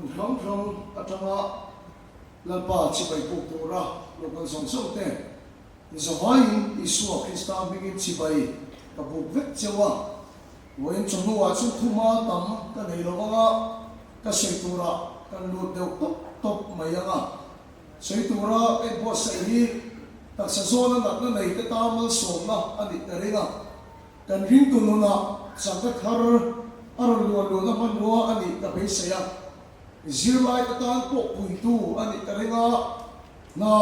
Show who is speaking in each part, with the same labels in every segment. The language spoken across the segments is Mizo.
Speaker 1: Hmun hrang hrang atanga Lalpa chibai puk tura local zawng zawng te zavaiin Isua Krista hmingin chibai ka buk vek cheu a. Vawiin chawhnuah chu thuma tam ka nei lo vanga ka sawi turah kan lut deuh tawp tawp mai ang a. Sawi tura ka inbuatsaih hi taksa zawna natna nei te tan malsawmna a nih ka ring a. Kan ringtu nunah chakna thar a rawn luan luhna hmanrua a nih ka beisei a, zirlai te tan pawh puitu a nih ka ring a, hna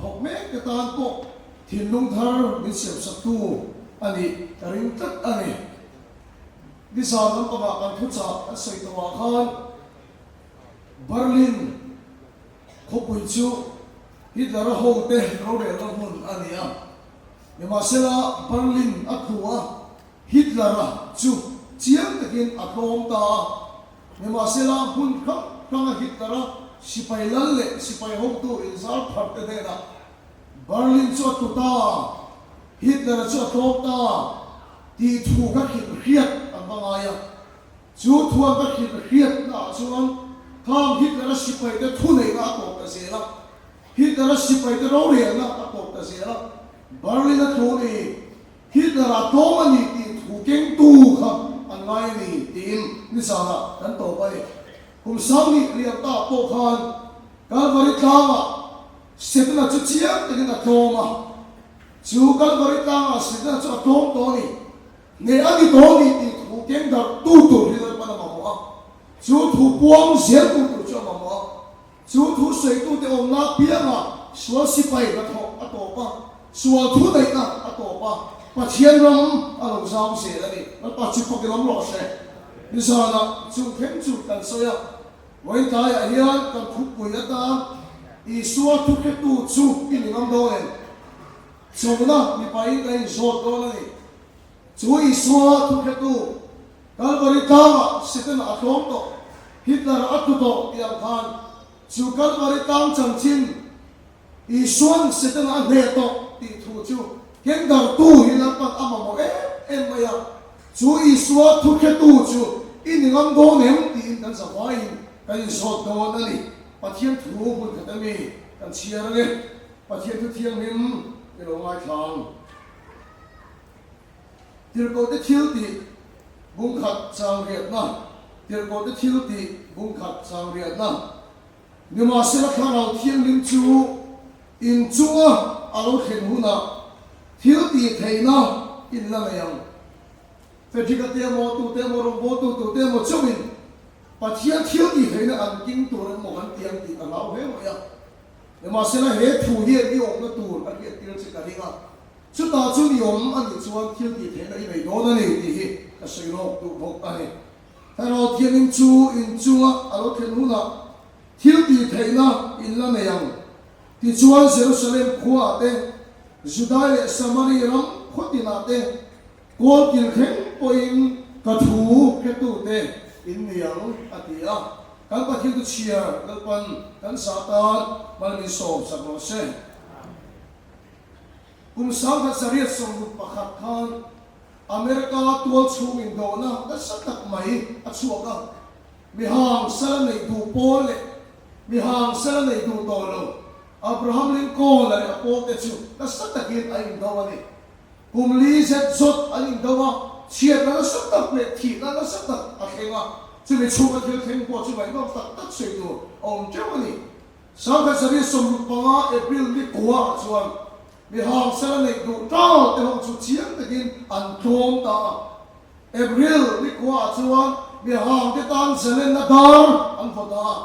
Speaker 1: thawk mek te tan pawh thinlung thar min siamsaktu a nih ka ring tlat a ni. Nizan lampangah kan thuchah kan sawi tawhah khan Berlin khawpui chu Hitler-a hote rorelna hmun a ni a. Nimahsela, Berlin a tlu a, Hitler-a chu chiang takin a tlawm ta a. Nimahsela, hmun hrang hranga Hitler-a sipai lal leh sipai hotu inzar pharh te hnenah Berlin chu a tlu ta, Hitler-a chu a tlawm ta tih thu kha hrilh hriat an va ngai a. Chu thu an va hrilh hriatnaah chuan khang Hitler-a sipaite thuneihna a tawp ta zel a. Hitler-a sipaite rorelna a tawp ta zel a, Berlin-a thu ni, Hitler-a tlawm a ni tih thu kengtu kha an ngai a ni tiin nizanah kan tawp a ni. Kum sanghnih liam ta pawh khan Kalvari tlangah Setana chu chiang takin a tlawm a, chu Kalvari tlangah Setana chu a tlawm tawh a ni, hneh a ni tawh a ni tih thu keng darhtu tur hi Lalpan a mamawh a, chu thu puang zeltu tur chu a mamawh a. Chu thu sawitute awmna apiangah sual sipai hnathawh a tawp a, sual thu neihna a tawp a, Pathian ram a lo zau zel a ni. Lalpa chu fak i lawm rawh se. Nizanah chung thleng chu kan sawi a, vawiin tlaiah hian kan thupui atan Isua thuhretu chu i ni ngam dawn em? Chona mipain kan inzawt dawn a ni. Chu Isua thuhretu Kalvari tlangah Setana a tlawm tawh, Hitler a tlu tawh tih ang khan chu Kalvari tlang chanchin Isuan Setana a hneh tawh tih thu chu kendartu hi Lalpan a mamawh em em mai a, chu Isua thuhretu chu i ni ngam dawn em tiin kan zavaiin kan inzawt dawn a ni. Pathian thu hmun khat ami kan chhiar ange, Pathian thu thianghlim i lo ngaithla ang. Tirhkohte thil tih bungkhat chang riatna Tirhkohte thil tih bungkhat chang riatna Nimahsela Thlarau Thianghlim chu in chunga a lo thlen hunah thil tih theihna in la nei ang. Frederick-a te emaw, tute emaw, rawngbawltu tute emaw chauhin Pathian thil tih theihna an king tur emaw kan ti ang tih ka hlau hle mai a. Nimahsela he thu hian i awmna tur a hriattir che ka ring a. Chutah chu ni awm a nih chuan thil tih theihna i nei dawn a ni tih hi ka sawi lawk duh bawk a ni. Thlarau Thianghlim chu in chunga a lo thlen hunah thil tih theihna in la nei ang. Tichuan Jerusalem khuaah te, Judai leh Samari ram khaw tinah te, kawl kil thleng pawhin ka thu hretute in ni ang, a ti a. Kan Pathian chu chhiar Lalpan kan sah tan mal min sawmsak rawh se. Kum 1961 khan America tual chhung indawhna nasa tak mai a chhuak a, mihang sala neih duh pawl leh mihang sala neih duh tawh lo Abraham Lincoln-a leh a pawlte chu nasa takin a indo a ni. Kum li zet zawt an indo a, chhiatna nasa tak leh thihna nasa tak a thleng a, chumi chhunga thil thleng pawh chu ngaihnawm tak tak sawi tur a awm teuh a ni. 1965 April ni kuaah chuan mi hangsala neih duh tal te ho chu chiang takin an tlawm ta a. April ni kuaah chuan mi hang te tan zalenna dar an vaw ta a.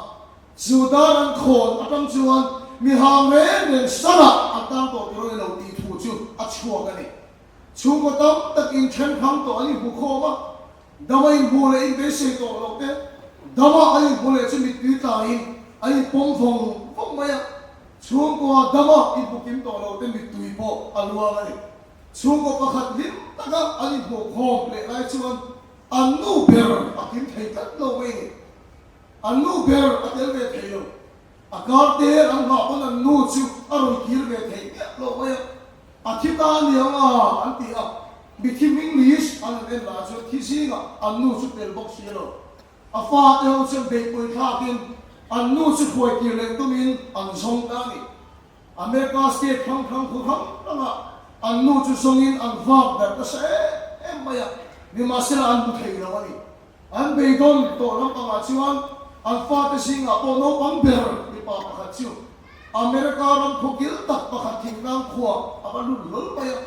Speaker 1: Chu dar an khawn atang chuan mi hang reng reng salah an tang tawh tur a ni lo tih thu chu a chhuak a ni. Chhungkaw tam takin thenkhang tawh an inhmu khawm a. Dama inhmuh leh inbeisei tawh loh te, dama an inhmuh leh chu mittui tlaiin an inpawm vawng vawng mai a. Chhungkaw dama inhmu kim tawh loh te mittui pawh a luang a ni. Chhungkaw pakhat hlim taka an inhmuh khawm leh lai chuan an nu ber a kim thei tlat lo mai a ni. An nu ber a tel ve thei lo. A kar te an nghah pawn an nu chu a rawn kir ve thei miah lo mai a. A thi ta a niang a, an ti a. Mithi hming list an han en lah chuan thi zingah an nu chu tel bawk si lo. A fate ho chuan beihpui thlakin an nu chu hruai kir leh tumin an zawng ta a ni. America state hrang hrang khu hrang hrangah an nu chu zawngin an vak darh nasa em em mai a, nimahsela an hmu thei lo a ni. An beidawn tawh lampangah chuan an fate zingah pawh naupang ber mipa pakhat chu America ram khaw kil tak pakhat thingtlang khua a va lut hlawl mai a.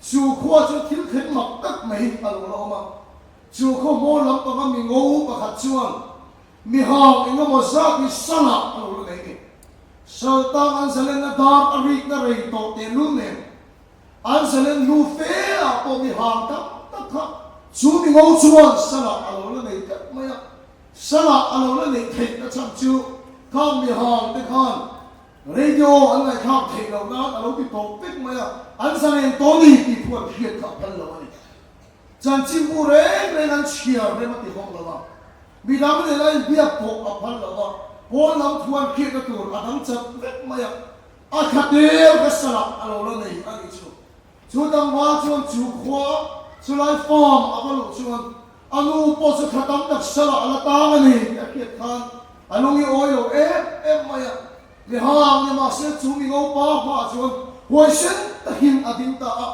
Speaker 1: Chu khua chu thil thleng mak tak mai a lo la awm a. Chu khaw hmaw lampanga mi ngo pakhat chuan mi hang eng emaw zat hi salah a lo la nei a ni. Saltang an zalenna dar a rikna rei tawh tehlul nen an zalen hnu fe ah pawh mi hang tam tak kha chu mi ngo chuan salah a lo la nei tlat mai a. Salah a lo la neih theih na chhan chu khang mi hang te khan radio an ngaihthlak theih loh nan a lo ti tawp vek mai a, an zalen tawh ni tih thu an hriat kha a phal lo a ni. Chanchinbu reng reng an chhiar rem a ti hawk lo a, midang nen a inbiak pawh a phal lo a, pawn lam thu an hriatna tur a dang chat vek mai a, a thla tel ka salah a lo la nei a nih chu. Chu tlangval chuan chu khua chulai farm a va luh chuan a nu pawh chu thla tam tak salah a la tang a ni tih a hriat khan a lung i awi lo em em mai a, mi hang ni mahse chu mi ngopa hmaah chuan huaisen takin a ding ta a.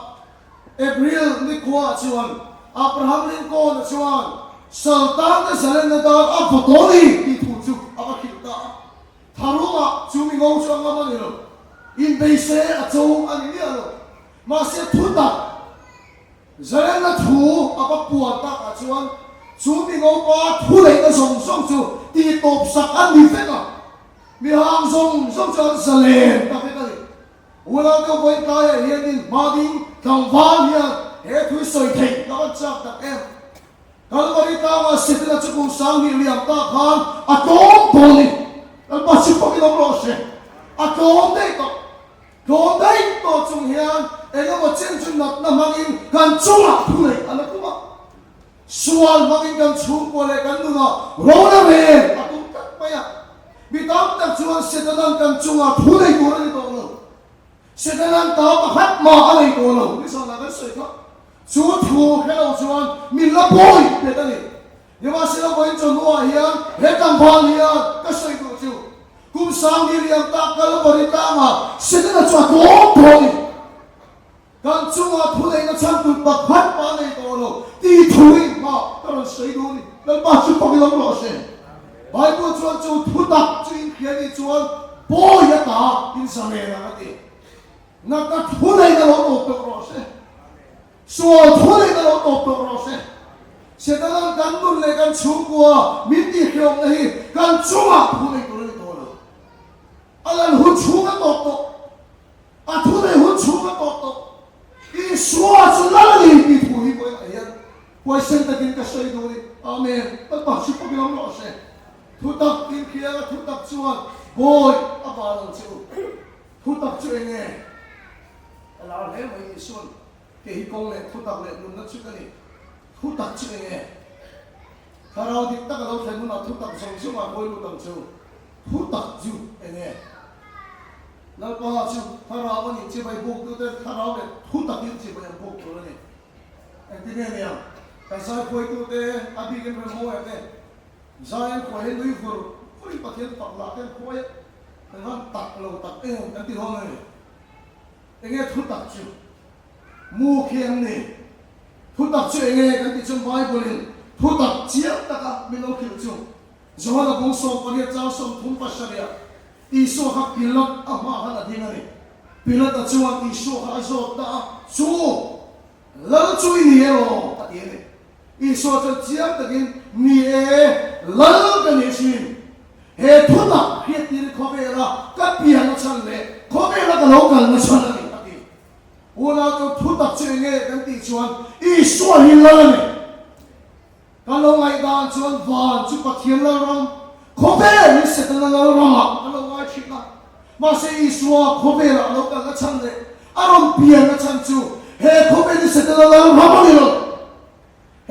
Speaker 1: April nikhuaah chuan Abraham Lincoln-a chuan Saltana zalenna dar a vaw tawh a ni tih thu chu a va hrilh ta a. Tharumah chu mi ngo chu a ngam a ni lo, inbeise a cho a ni miah lo. Mahse thutak zalenna thu a va puan takah chuan chu mi ngopa thu neihna zawng zawng chu tihtawp sak a ni vek a, mi hang zawng zawng chu an zalen ta vek a ni. Unau deuh vawi tlaiah hianin hma ding tlangval hian he thui sawi theih ka van chak tak em. Kalvari tlangah Setana chu kum 2000 liam ta khan a tlawm tawh ni. Lalpa chu pakin awm rawh se. A tlawm daih tawh. Tlawm daih tawh chung hian engemaw chen chu natna hmangin kan chungah thu neih a la tum a. Sual hmangin kan chhungkua leh kan nunah rona reng a tum tlat mai a. Mi tam tak chuan Setana'n kan chungah thu nei tur a ni tawh lo. Setana'n ta pakhat mah a nei tawh lo. Nizanah kan sawi kha. Chu thu hre lo chuan min la pawi pet a ni. Nimahsela vawiin chawhnuah hian he tlangval hian ka sawi duh chu kum 2000 liam tak Kalvari tlangah Setana chu a tlawm tawh a ni. Kan chungah thuneihna chhan tur pakhat mah nei tawh lo tih thu in hma ka rawn sawi duh a ni. Lalpa chu fak ilo rawh se. Bible chuan chu thu tak chu in hria nih chuan pawi a ta in zalen ang a ti. Natna thuneihna lo tawp tawh rawh se. Sual thuneihna lo tawp tawh rawh se. Setana'n kan nun leh kan chhungkua min tihhriawmna hi kan chungah thu nei tur a ni tawh lo. A lan hun chhung a tawp tawh. A thu nei hun chhung a tawp tawh. Isua chu lal a ni tih thu hi vawiinah hian huaisen takin ka sawi duh a ni. Amen. Lalpa chu pawhin awm rawh se. Thu tak inhriang a thu tak chuan bawi a val ang che u. Thu tak chu eng nge? A lar hle mai Isua'n kei hi kawng leh thu tak leh nunna chu ka ni. Thu tak chu eng nge? Thlarau dik tak a lo thlen hunah thu tak zawng zawngah hawi lut ang che u. Thu tak chu eng nge? Lalpa chu thlarau a nih chibai buktute thlarau leh thu takin chibai an buk tur a ni. Engtin nge nia? Kan zai khuaitute a bikin Remawia te zai an khuai hi nui vur vurin Pathian fak lah te an khuai a, kan van tak lo tak em kan ti dawn a ni. Enge thu tak chu? Mu khi an ni. Thu tak chu enge kan tih chuan Bible-in thu tak chiang taka min lo hrilh chu Johana bung 18 chang 37ah Isua kha Pilat a hma khan a ding a ni. Pilata chuan Isua kha a zawt ta a, Chu, Lal chu i ni emaw? a ti a ni. Isua chuan chiang takin, Ni e, Lal ka ni thin. He thutak hriattir khawvela ka pianna chhan leh khawvela ka lo kalna chhan a ni, a ti. Unau chu thutak chu eng nge kan tih chuan Isua hi Lal a ni. Kan lo ngaihdan chuan van chu Pathian Lalram, khawvel hi Setana Lalramah kan lo ngai thin a. Mahse Isua khawvelah a lo kalna chhan leh a rawn pianna chhan chu he khawvel hi Setana Lalram a ni lo.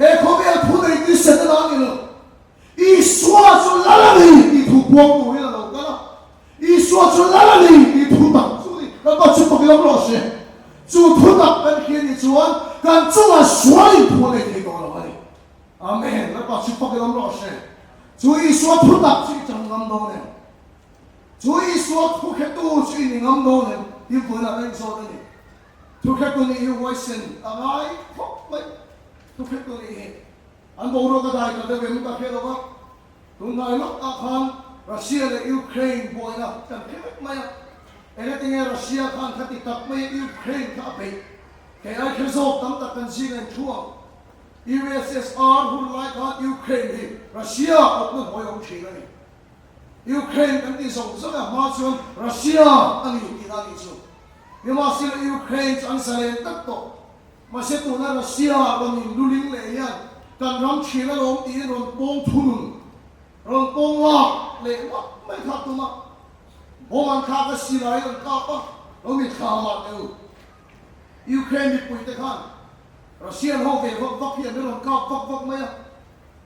Speaker 1: He khawvel thu neitu hi Setana a ni lo. Isua chu Lal a ni tih thu puang turin a lo kal a. Isua chu lal a ni tih thu tak chu ni. Lalpa chu fak lam rawh se. Chu thu tak kan hria nih chuan kan chungah sualin thu a nei thei tawh lo a ni. Amen. Lalpa chu fak lam rawh se. Chu Isua thu tak chu i chang ngam dawn em? Chu Isua thu hretu chu i ni ngam dawn em? Tih vawiinah ka inzawt a ni. Thu hretu nih hi huaisen a ngai khawp mai. Thu hretu nih hi an boruak a dai ta deuh em ka hre lo va. Tunhnai lawk ah khan Russia leh Ukraine buaina kan hre vek mai a. Engatinge Russia khan khati tak mai Ukraine kha a beih? Kei ai hre zawk tam tak kan zing a inthu ang. USSR hun lai khan Ukraine hi Russia awpna hnuai awm thin a ni. Ukraine kan tih zawng zawng a hma chuan Russia a ni tihna a nih chu. Nimahsela Ukraine chu an zalen tlat tawh. Mahse tuna Russia rawn in luling leh hian kan ram thin alawm tiin rawn pawng thunun, rawn pawng lak leh ngawt mai kha tum a. Bomb an thlak a silai an kap a, lo mi thla mah teh u. Ukraine mipuite khan Russian ho ve vak vak hi an rawn kap vak vak mai a,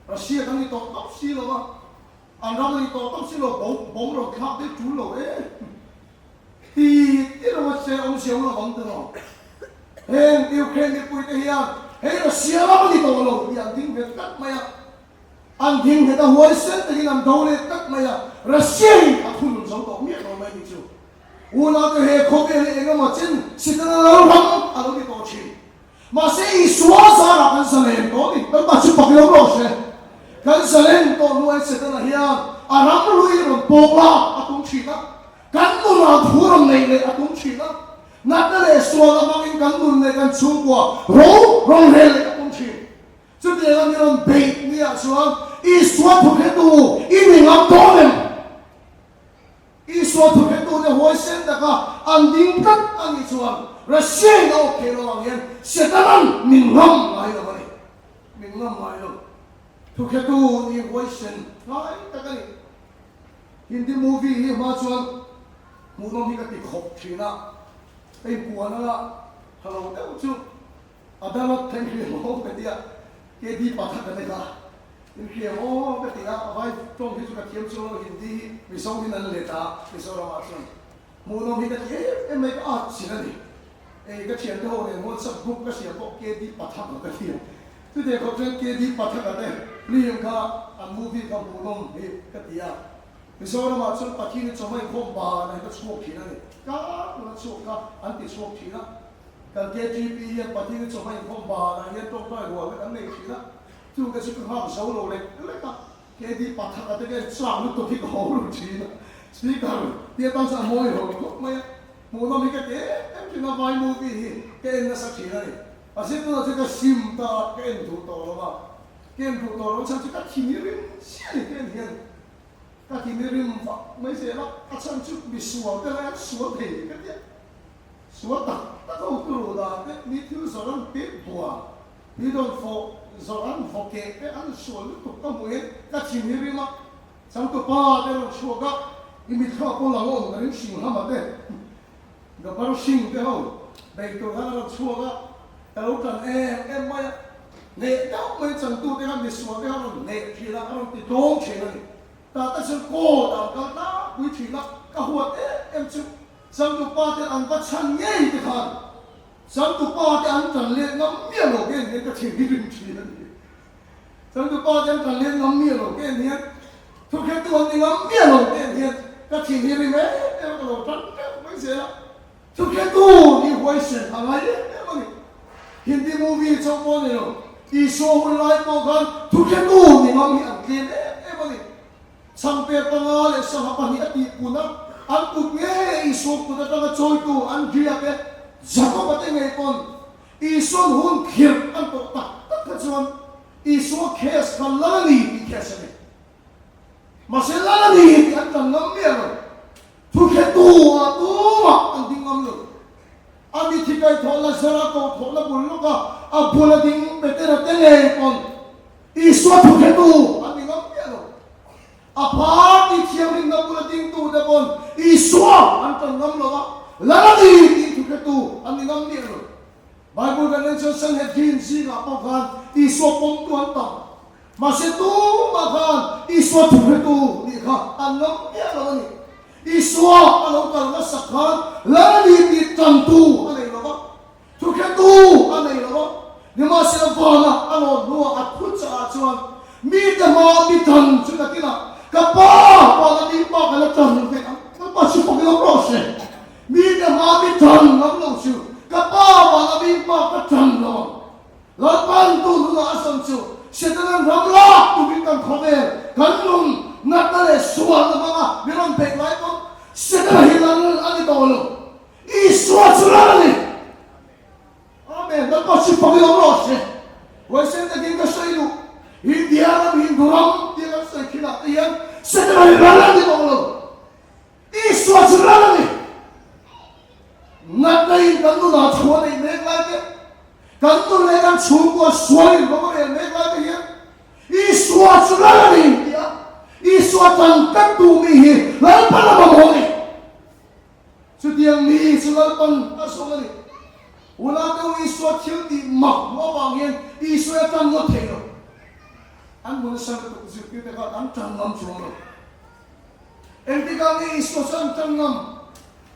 Speaker 1: Russia kan ni tawh tawp si lo a, an ram a ni tawh tawp si lo, bomb rawn thlak deuh tul lo e ti ti rawh se awmzia awm lo ang ti rawh. Heng Ukraine mipuite hian hei Russia ram a ni tawh lo tih an ding nghet tlat mai a, an ding nghet a huaisen takin an do leh tlat mai a, Russia in a thunun zo tawh miah lo mai ni chu. Unaute he khawvel hi engemaw chin Setana lal ram a lo ni tawh thin. Mahse Isua zarah kan zalen tawh a ni. Kan pa chu pak lo rawh se. Kan zalen tawh hnuai Setana hian a ram lui rawn pawk lak a tum thin a. Kan nunah thu rawn neih leh a tum thin a. Natna leh sual a hmangin kan nun leh kan chhungkua ro rawn rel leh a tum thin. Chutianga mi rawn beih niah chuan Isua thawkhetu i ni ngam dawn em? Isua thawkhetute huaisen taka an ding tlat a nih chuan Russia-in a awp theih lo ang hian Setanan min ngam ngai lo a ni. Min ngam ngai lo. Thawkhetu nih huaisen ngai tak a ni. Hindi movie hi hma chuan hmuhnawm hi ka ti khawp thin a, ka inpuan anga tha lo deuh chu Adalat ka inhriam aw ka ti a, KD Pathak a ni kha. Inhriam aw ka ti a, vai tawng hi chu ka thiam chuang lo, Hindi hi Mizo hin an let a, Mizoramah chuan hmuhnawm hi ka ti em em mai, ka at chin a ni. Ei ka thiante ho nen WhatsApp group ka hria pawh KD Pathak a ka ti a, chutiang khawp chuan KD Pathak a te film kha an movie kha hmuhnawm hi ka ti a. Mizoramah chuan Pathian hi chawhmai khawm ban a hi ka chhuak thin a ni, tlangpui a chhuak kha an ti chhuak thin a. Kan KTP hian Pathian chawhma inkhawm banah hian tawngtai rual vek an nei thin a, chungte chu ka nghak zo lo lek lek a, KD Pathak a te ka en chak lutuk hi ka haw ru thin a, speaker tih atan chuan a mawi ho khawp mai a, hmuhnawm hi ka ti em em thin a, vai movie hi ka en nasa thin a ni. Mahse tunah chuan ka sim ta a, ka en duh tawh lo va, ka en duh tawh lo chhan chu ka thin hi rim chiah a ni ka en hian ka thin hi rim vak mai zel a, a chhan chu misual te lai an sual thei ka ti a. Sual tak tak ho turu dan te, mi thil zawrh an pek bua, mi dawn fawh zawrh an vaw keh te an sual lutuk ka hmuh hian ka thin hi rim a, changtupa te rawn chhuak a, i mitthla pawh lang awm ka ring hring hlama te, Gabbar Singh te ho bei tur khan a rawn chhuak a, ka lo tan em em mai a, hneh deuh mai changtu te khan misual te khan rawn hneh thin a, a rawn ti tlawm thin a ni. Tah te chuan court ah an kal tlangpui thin a, ka huat em em chu. Changtupa te an va chhan ngei te khan Changtupa te an tan let ngam miah lo ken hian ka thin hi rim thin a ni. Changtupa te an tan let ngam miah lo ken hian thukhetu an ni ngam miah lo ken hian ka thin hi rim em em a ka lo tan deuh mai zel a. Thukhetu hi huaisen a ngai em em a ni. Hindi movie chauh pawh a ni lo, Isua hun lai pawh khan thukhetu ni ngam hi an tlem em em a ni. Changper panga leh sangha pahnih a tihpun a, an kut ngei Isua kut atanga chawitu Andria te, Jakoba te ngei pawn Isua'n hun khirh an tawh tak tak kha chuan Isua case kha lal a ni tih case a ni. Mahse lal a ni tih an tlan ngam miah lo. Thukhetu ah tumah an ding ngam lo. A mithi kaihthawh Lazara kohthawhna bul lawk a, a bula ding Petera te ngei pawn Isua thukhetu an ni ngam miah lo. A party thianghlimna bula dingtute pawn Isua an tan ngam lo a, Lal a ni tih thukhetu an ni ngam miah lo. Bible kan en chuan Sanhedrin zingah pawh khan Isua pawmtu an tam. Mahse tumah khan Isua thukhetu nih kha an ngam miah lo a ni. Isua a lo kal hmasak khan Lal a ni tih tantu a nei lo va. Thukhetu a nei lo a, nimahsela vana a lawn hnuah a thu chah ah chuan. Mite hmaa mi tan chu nakinah ka pa pawh mi pa ka la tan ve ang. Ka pa chu fak lo rawh se. Mite hmaa mi tan ngam lo chu ka pa pawh mi pa ka tan lo ang. Lalpan tun hunah a sawn chu Setanan ram lak tumin kan khawvel kan nun natna leh sualna hmanga mi rawn beih lai pawn Setana hi lal a ni tawh lo. Isua chu lal a ni. Amen. Lalpa chu fak i awm rawh se. Huaisen takin ka sawi duh. India ram Hindu ram tia kan sawi thinah te hian Setana hi ral a ni tawh lo. Isua chu ral a ni. Natna in kan nunah thu a neih mek lai te, kan nun leh kan chhungkua sual in rawng a rel mek lai te hian Isua chu ral a ni tia Isua tan tlat duh mi hi Lalpa lam a maw ni. Chutiang mi chu Lalpan a zawng a ni. Ula deuh Isua thil tih mak hmuh avang hian Isua a tan ngawt thei lo. An hmun nasa lutuk zirtirte khan an tan ngam chuang lo. Engtikah nge Isua chu an tan ngam?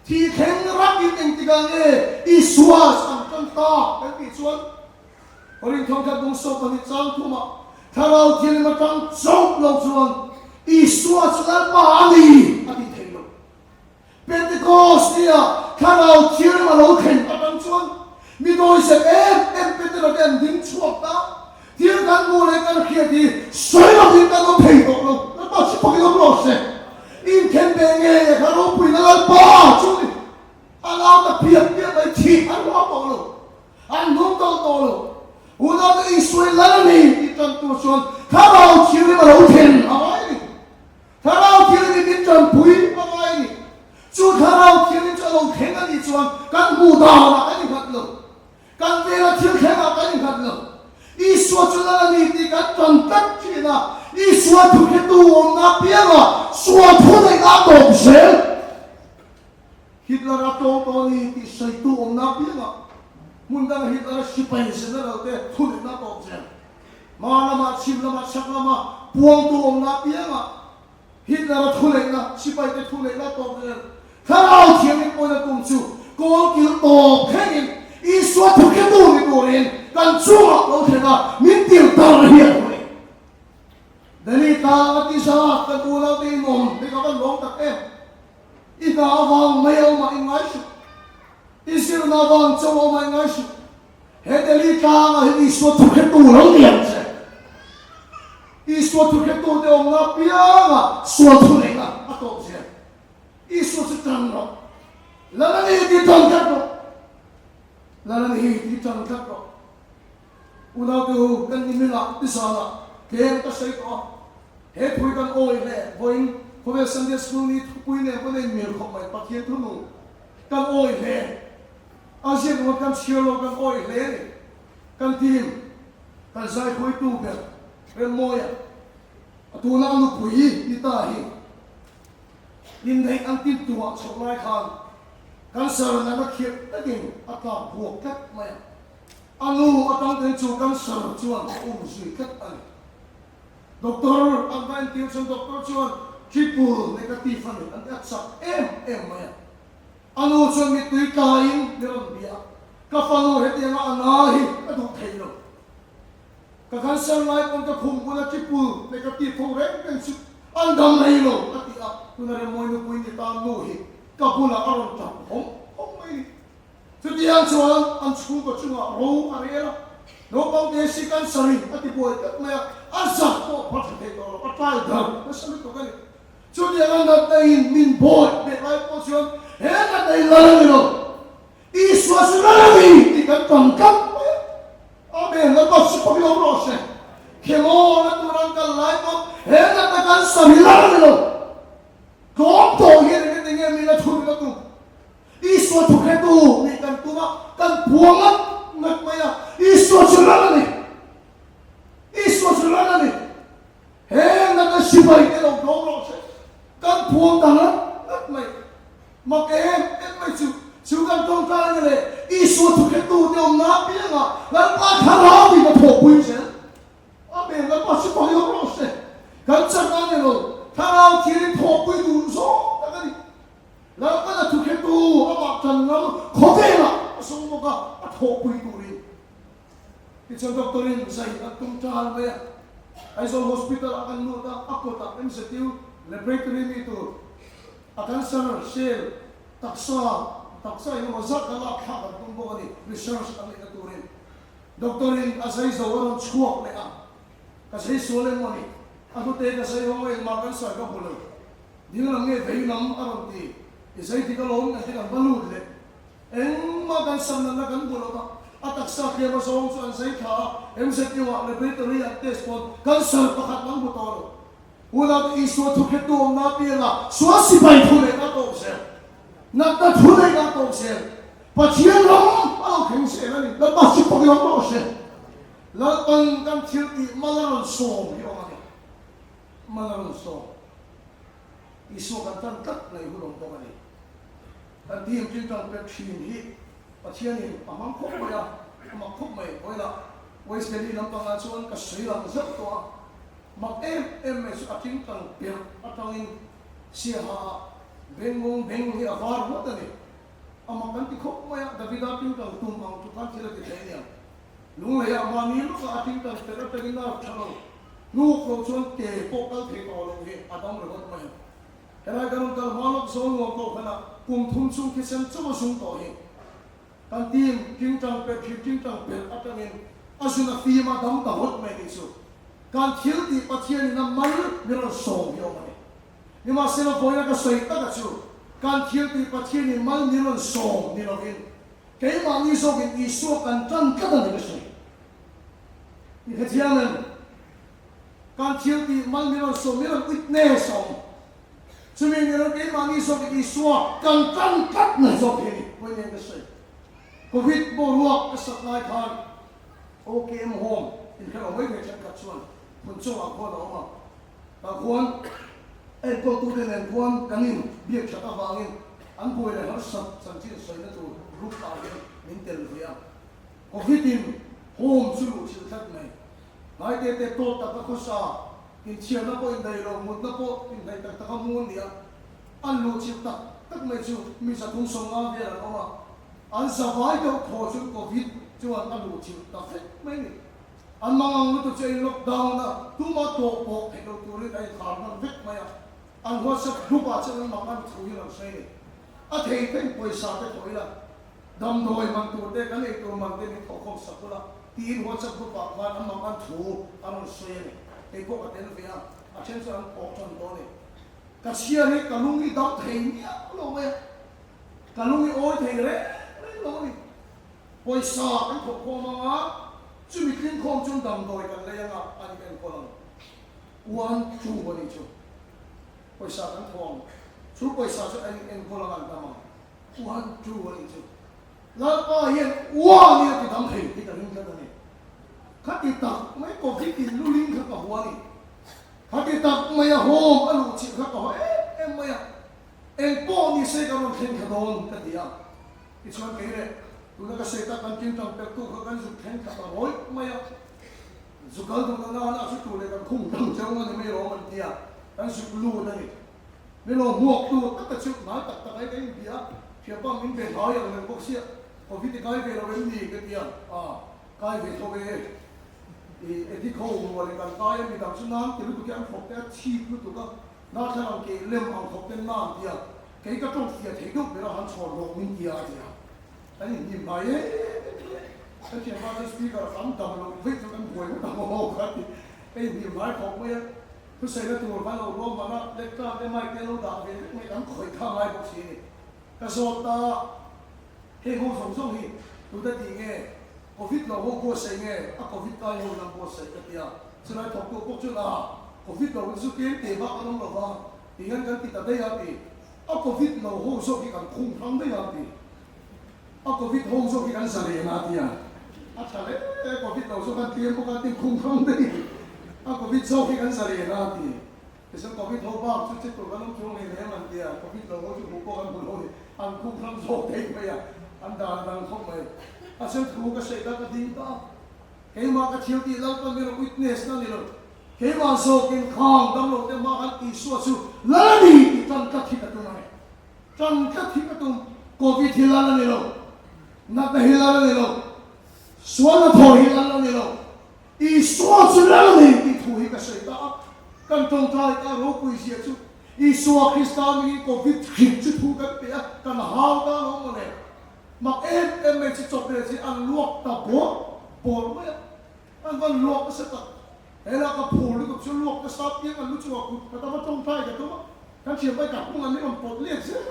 Speaker 1: Thi thleng rakin engtikah nge Isua chu an tan tak kan tih chuan Korin thawmkhat bung sawm pahnih chang thumah Thlarau Thianghlim atang chauh lo chuan Isua chu Lalpa a ni a tih theih loh. Pentecost nia Thlarau Thianghlim a lo thlen atang chuan mi dawihzep em em Petera te an ding chhuak ta. Thil kan hmuh leh kan hriat hi sawi lovin kan awm thei tawh lo. Lalpa chu pakin awm rawh se. Inthen ve ngei a kha ropuina Lalpa chu ni. A nau ta piak piak mai thih an hlau tawh lo. An hnung tawh tawh lo. Unau te Isua i lal a ni tih tan tur chuan Thlarau Thianghlim a lo thlen a ngai a ni. Thlarau Thianghlim min tanpui a ngai a ni. Chu Thlarau Thianghlim chu a lo thleng a nih chuan kan hmuh danah kan inghat lo. Kan vela thil thlengah kan inghat lo. Isua chu lal a ni tih kan tan tlat thin a. Isua thuhretu awmna apianga sual thu neihna a tawp zel. Hitler a tlawm tawh a ni tih sawitu awmna apianga hmun danga Hitler a sipai general te thu neihna a tawp zel. Hma lamah, chhim lamah, chhak lama puangtu awmna apianga Hitler a thu neihna, sipai te thu neihna a tawp zel. Thlarau Thianghlim pawhin a tum chu kawl kil tawp thlengin Isua thu hretu ni turin kan chungah lo thleng a, min tir dar hi a thu ni. Delhi tlang a ti zat kan unaute in awm hi ka van lawm tak em. I hna avang mai a awm ah i ngai suh. I zirna avang chauh a awm ah i ngai suh. He Delhi tlangah hian Isua thuhretu lo ni ang che. Isua thuhretu te awmna apiangah sual thu neihna a tawp zel. Isua chu tan rawh. Lal a ni tih tan tlat rawh. Lal a ni tih tan tlat rawh. Unaute u, kan nimila tizanah tlem ka sawi tawh a. He thui kan awih leh vawiin khawvel Sunday School ni thupui nen pawn a inmil khawp mai Pathian thu nung kan awih hle. A ziak ringawt kan chhiar lo kan awih hle a ni. Kan team kan zaikhawitu ber Remmawia a tuna a nupui ni ta hi inneih an tintuah chhoh lai khan cancer natna khirh takin a tlak buak tlat mai a. A nu atang te chu cancer chuan a um zui tlat a ni. Doctor an va entir chuan doctor chuan triple negative a ni an ti a chak em em mai a. A nu chuan mittui tlaiin mi rawn bia a, Ka fanu hetianga a na hi ka duh thei lo. Ka cancer lai pawn ka khum bula triple negative ho reng reng chu an dam rei lo a ti a, tuna Remmawii nupui ni tan nu hi ka bulah a rawn tap hawm hawm mai ni. Chutiang chuan an chhungkaw chungah ro a rel a, naupang te si cancer in a ti buai tlat mai a, a zak pawh phar tha thei tawh lo, a tlai dar nasa lutuk a ni. Chutiang a natna in min buai beh lai pawh chuan he natna hi lal a ni lo, Isua chu lal a ni tih kan tam tlat mai a. Amen, Lalpa chu fak lo rawh se. Khemaw na tur an kal lai pawh he natna cancer hi lal a ni lo. Tlawm tawh hian engati nge min la thun la tum? Isua thu hretu nih kan tum a, kan puang ngat ngat mai a, Isua chu ral a ni. Isua chu ral a ni. He natna sipai te lo tlawm rawh se. Kan puang ta ngat ngat mai. Mak em em mai chu, chu kan tawngtai na leh Isua thu hretu te awmna apiangah Lalpa Thlarau in a thawhpui zel. Amen, Lalpa sipai awm rawh se. Kan chak a ni lo, Thlarau thil in thawhpui duh zawng tak a ni. Lalpan a thukhetu amah tan ngam khawvelah a sawm bawk a, a thawhpui turin. Tichuan doctor in zai an tum tan mai a. Aizawl Hospital ah kan lut a, a kawtah MZU Laboratory mi tur a cancer cell taksa taksa engemaw zat kha lak thlak an tum bawk a ni, research an neihna turin. Doctor in a zai zo a rawn chhuak leh a, ka zai sual em maw ni? A hnute ka zai hawng a engmah cancer ka hmu lo. Ding lam nge vei lam a rawn ti, i zai dik alawm kan ti kan va lut leh. Engmah kan sam natna kan hmu lo va, a taksa tlem a zawng chu an zai thla a, MZU-ah laboratory an test pawn cancer pakhat an hmu tawh lo. Unaute Isua thukhettu awmna apiangah sual sipai thu neihna a tawk zel, natna thu neihna a tawk zel, Pathian ram a lo thleng zel a ni. Lalpa chu pawi awm rawh se. Lalpan kan thil tih mal a rawn sawm hi awm a ni. Mal a rawn sawm. Isua kan tan tlat ngaih hun awm bawk a ni. Kan team tingtang pek thin hi Pathianin a hmang khawp mai a, a mak khawp mai. Vawilah West Delhi lampangah chuan ka sawi lang zauh tawh a, mak em em mai chu a tingtang perh atangin Siaha ah bengngawng beng hi a var ngawt a ni. A mak kan ti khawp mai a, Davida tingtang tum ang chu khan thil a ti thei aniang. Lungleiah mahni lawkah a tingtang perh atangin nerve tha lo, hnuk lo chuan ke pawh kal thei tawh lo hi a dam ringawt mai a. Helai kan rawn kal hma lawk zawl nuam pawh khan a kum thum chhung thisen chauh a zung tawh hi. Kan team tingtang perh thir tingtang perh atangin a zun a fim a dam ta hawt mai nih chu. Kan thil tih Pathian in a mal min rawn sawm hi awm a ni. Nimahsela vawiina ka sawi taka chu kan thil tih Pathian in mal min rawn sawm ni lovin keimahni zawkin Isua kan tan tlat a ni ka sawi. I hrethiam em? Kan thil tih mal min rawn sawm, min rawn witness a awm. Chumi ni lo keimahni zawk i Isua kan tan tlat na zawk hi a ni. Vawi nen ka sawi. Covid boruak ka sak lai khan OKM Home inkhel awm mai mai thenkhat chuan phun chungah khuan a awm a. Tah khuan enkawltute nen khuan kan in biak that avangin an buai leh harsat chanchin sawina tur group ah hian min tel ve a. Covid in Home chu luh chilh tlat mai. Hnaite te tawt taka khawsa, inchhiarna pawh indaih lo, mutna pawh inhnaih tak taka mu an ni a. An luhchilh tak tak mai chu mi 350 vel an awm a, an zavai deuh thaw chu Covid chuan a luhchilh ta vek mai a ni. An mangang lutuk chu a in lockdown a, tuma tawh pawh theih loh turin a inkhar hman vek mai a. An WhatsApp group ah chuan an mangan thu hi an rawn sawi a ni. A thei thei pawisa te thawh ila. Damdawi man tur te, kan eitur man te min thawhkhawm sak ula tiin WhatsApp group ah khan an mangan thu a rawn sawi a ni. Kei pawh ka tel ve a, a then chu an thawh tan tawh a ni. Ka chhiar hi ka lung i dam thei miah lo mai a, ka lung i awi thei reng reng lo a ni. Pawisa kan thawhkhawm ang a, chumi tlingkhawm chuan damdawi kan lei ang a, a ni ka enkawl ang. One two a nih chu. Pawisa kan thawh ang, chu pawisa chu a enkawl ang a, an dam ang. Uan tu a nih chu. Lalpa hian uan hi a ti dam thei tih ka ring tlat a ni. Khati tak mai Covid in luling kha ka hua a ni. Khati tak mai a home a luh chilh kha ka hua em em mai a. Eng pawh ni se ka rawn thleng thla dawn ka ti a. Tichuan kei leh tuna ka sawi tak kan tingtang pek tu kha kan zuk thleng thla ta rawih mai a. Zu kal duh na nana chu tur leh kan khum dang cheu a ni mai lawm an ti a. Kan zuk lut a ni. Min lo hmuak tu tak a chu hnai tak tak ai ka inbia a, thianpa min ve hnai ang reng bawk sia, Covid i kai ve lo em ni? ka ti a, ah kai ve tho e, i Edik ho rual in kan kai a, midang chu nan ti lutuk hi an thawk te a chhip lutuk a, darthlang ang keh lem ang thawk ten nan ti a, kei ka tawng fiah thei deuh ber a han chhawn rawh min ti a a ti a, kan inhnim hnai em em mai a, ka thianpa chuan speaker a tam dam loh veih chu kan buai ngawt ang aw ka ti, ka inhnim hnai khawp mai a. Thusaina tur khan lo ruam hman a, lectern te mic te lo dah ve vek mai kan khawih kha ngai bawk si a ni. Ka zawt ta, heng ho zawng zawng hi tute tih nge? Covid lo ho buatsaih nge a Covid kai ho lam buatsaih ka ti a, chulai thawktu pawh chuan a Covid lo hi chu tlem te bak an awm lo va, ti hian kan ti ta daih a ti. A Covid lo ho zawk hi kan khung hrang daih a ti. A Covid ho zawk hi kan zalen a tia. A tha hle e, Covid lo zawk an tlem bawk a ti khum hrang daih. A Covid zawk hi kan zalen a ti. Tichuan Covid ho bak chu che tur kan awm chuang hlei hlei ang an tia. Covid lo ho chu hmuh pawh kan hmu lo ni. An khum hrang zawk daih mai a, an dan dang khawp mai. A sen thu ka saih ta ka ding ta a. Keimah ka thil tih Lalpan min rawn witness na ni lo. Keimah zawkin khang damlo te hma khan Isua chu Lal a ni tih tan tlat hi ka tum a ni. Ṭan tlat hi ka tum. Covid hi lal a ni lo. Natna hi lal a ni lo. Sualna thaw hi lal a ni lo. Isua chu lal a ni tih. thu hi ka sawi ta a, kan tawngtai ta ropui zia chu Isua Krista hmingin Covid hrik chu thu kan pe a, kan hau ta lo mawle. Mak em em mai chu chawp leh chi an luak ta bawr bawr mai a, an van luak nasa tak. He lah ka phur lutuk chu luak nasa piang an lu chungah kut ka tama tawngtai ka tum a, kan thiam pai ka hmung an ni rawn pawt let zel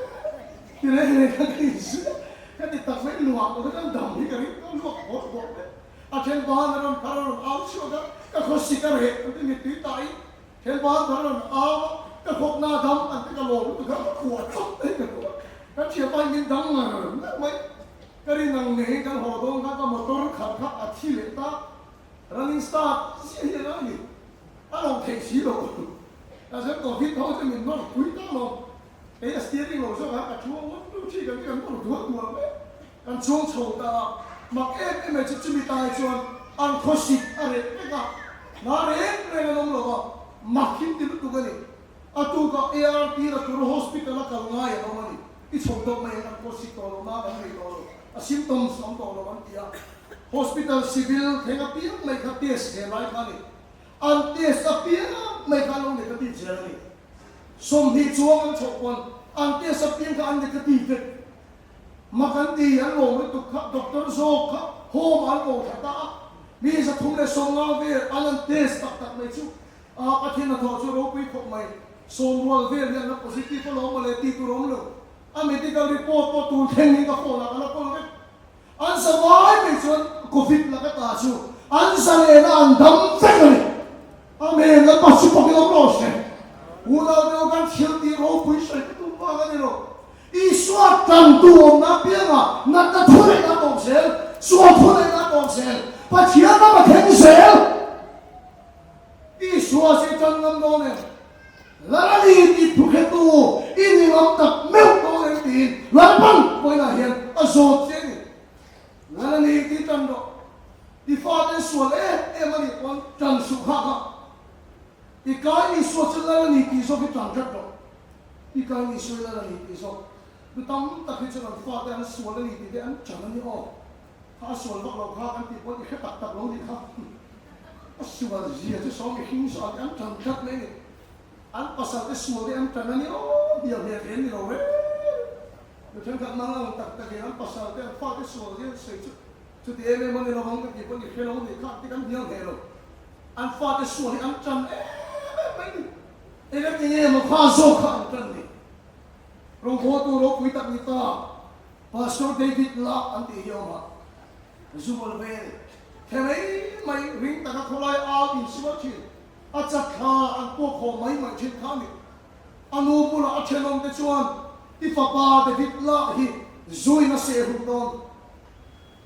Speaker 1: ti reng reng kha ka inzui a, ka ti tak mai luak lo hian dam hi ka ring tawh luak bawr bawr mai. A then ban a rawn phar a rawn au chhuak a, ka khawsik a reh an ti mittui tahin Then ban phar a rawn au a, ka khawpna a dam an ti ka lawm lutuk kha ka kuah chawp mai ka duh a, kan thianpa hi min dang ngar ngar mai. Ka rin ang ngeiin kan haw dawn khan ka motor khat kha a thi leh ta, running start chiah hi a ngai ni, a lo theih si lo. Ka chuan Covid ho chu min nawr pui ta lawm, kei a steering lo zawk a ka thu a, one two three kan ti kan nawr dual dual mai. Kan chuang chho ta a, mak em em mai chu chumi tai chuan an khawsik a reh vek a, hna reng reng an awm lo va, mak him ti lutuk a ni. A tukah ART la tur hospital a kal ngai an awm a ni. I chho tawp mai ang, an khawsik tawh lo, na kan nei tawh lo, a symptoms awm tawh lo an ti a. Hospital civil thleng apiang mai kha test ve lai kha a ni. An test apiang mai kha an lo negative zel a ni. 20 chuang an chhoh pawn an test apiang kha an negative vek. Mak an ti, an lawm lutuk kha, doctor zawk kha home an ko thla ta a, mi 350 vel an an test tak tak mai chu a Pathian hnathawh chu ropui khawp mai, sawm rual vel hi an la positive alawm mawle tih tur a awm lo, a medical report pawh tun thleng hi ka phone ah ka la kawl vek. An za vai mai chuan Covid laka ta chu an zalen a an dam vek a ni. Amen, Lalpa chu pakin awm rawh se. Unau deuh kan thil tih ropui sawi ka tum vang a ni lo. Isua tantu awmna apiangah natna thu neihna a tawp zel, sual thu neihna a tawp zel, Pathian ram a thleng zel. Isua chu i tan ngam dawn em? Lal a ni tih thukhetu i ni ngam tak meuh dawn em tiin Lalpan vawiinah hian a zawt che a ni. Lal a ni tih tan rawh. I faten sual em em a nih pawn tan suh kha kha. I kai Isua chu Lal a ni tih zawk hi tan tlat rawh. I kai Isua hi Lal a ni tih zawk. Mi tam tak hi chuan an fate an sual a ni tih te an tan a ni aw. Kha a sual vak lo kha kan tih pawn i hre tak tak lo nih kha. A sual zia chu sawm i hring saw a ti an tan tlat mai a ni. An pasal te sual te an tan a ni aw hnial hnial thei an ni lo reng. Mi thenkhat mang ang tak tak in an pasal te an fate sual zia an sawi chu chuti em em a ni lo ang ka tih pawn i hre lo nih kha an ti kan hnial hneh lo. An fate sual hi an tan em em mai a ni. Engati nge maw kha zawk kha an tan ni? Rawngbawltu ropui tak ni ta. Pastor David la an tih hi a awm a, zu bawlh ve a ni. He mai mai ring taka khawlai au insual thin, a chatthla an puak haw mai mai thin kha a ni. A nu bulah a thenawm te chuan, I fapa David la hi zuin a seh hlum dawn,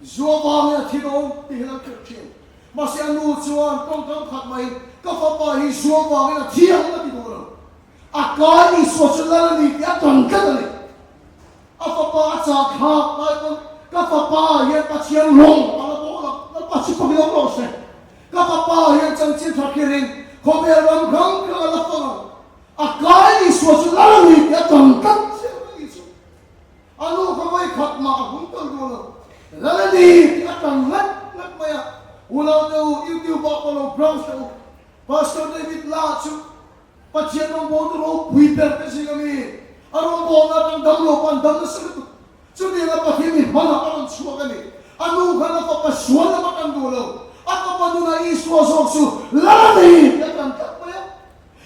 Speaker 1: zu avangin a thi dawn tih hian an hrilh thin. Mahse a nu chuan tawngkam khat maiin, Ka fapa hi zu avangin a thi ang a ti duh lo. A kai Isua chu lal a ni tih a tan tlat a ni. A fapa a chah thlak lai pawn ka fapa hian Pathian rawng a la bawl ang, Lalpa chu pakin awm rawh se. Ka fapa hian chanchin tha khirin khawvel ram hrang hrang a la fang ang. A kai Isua chu lal a ni tih a tan tlat chiah a ni chu. A nu kha vawi khat mah a hum tal duh lo. Lal a ni tih a tan ngat ngat mai a. Unau te u, YouTube ah pawh lo browse teh u. Pastor David La chu Pathian rawngbawltu ropui ber te zing a mi, a rawngbawlna atang dam lo pawh an dam nasa lutuk. Chutianga Pathian mi hmanah a rawn chhuak a ni. A nu khan a fapa sual lam a tan duh lo. A fapa nunah Isua zawk chu lal a ni tih a tan tlat mai a.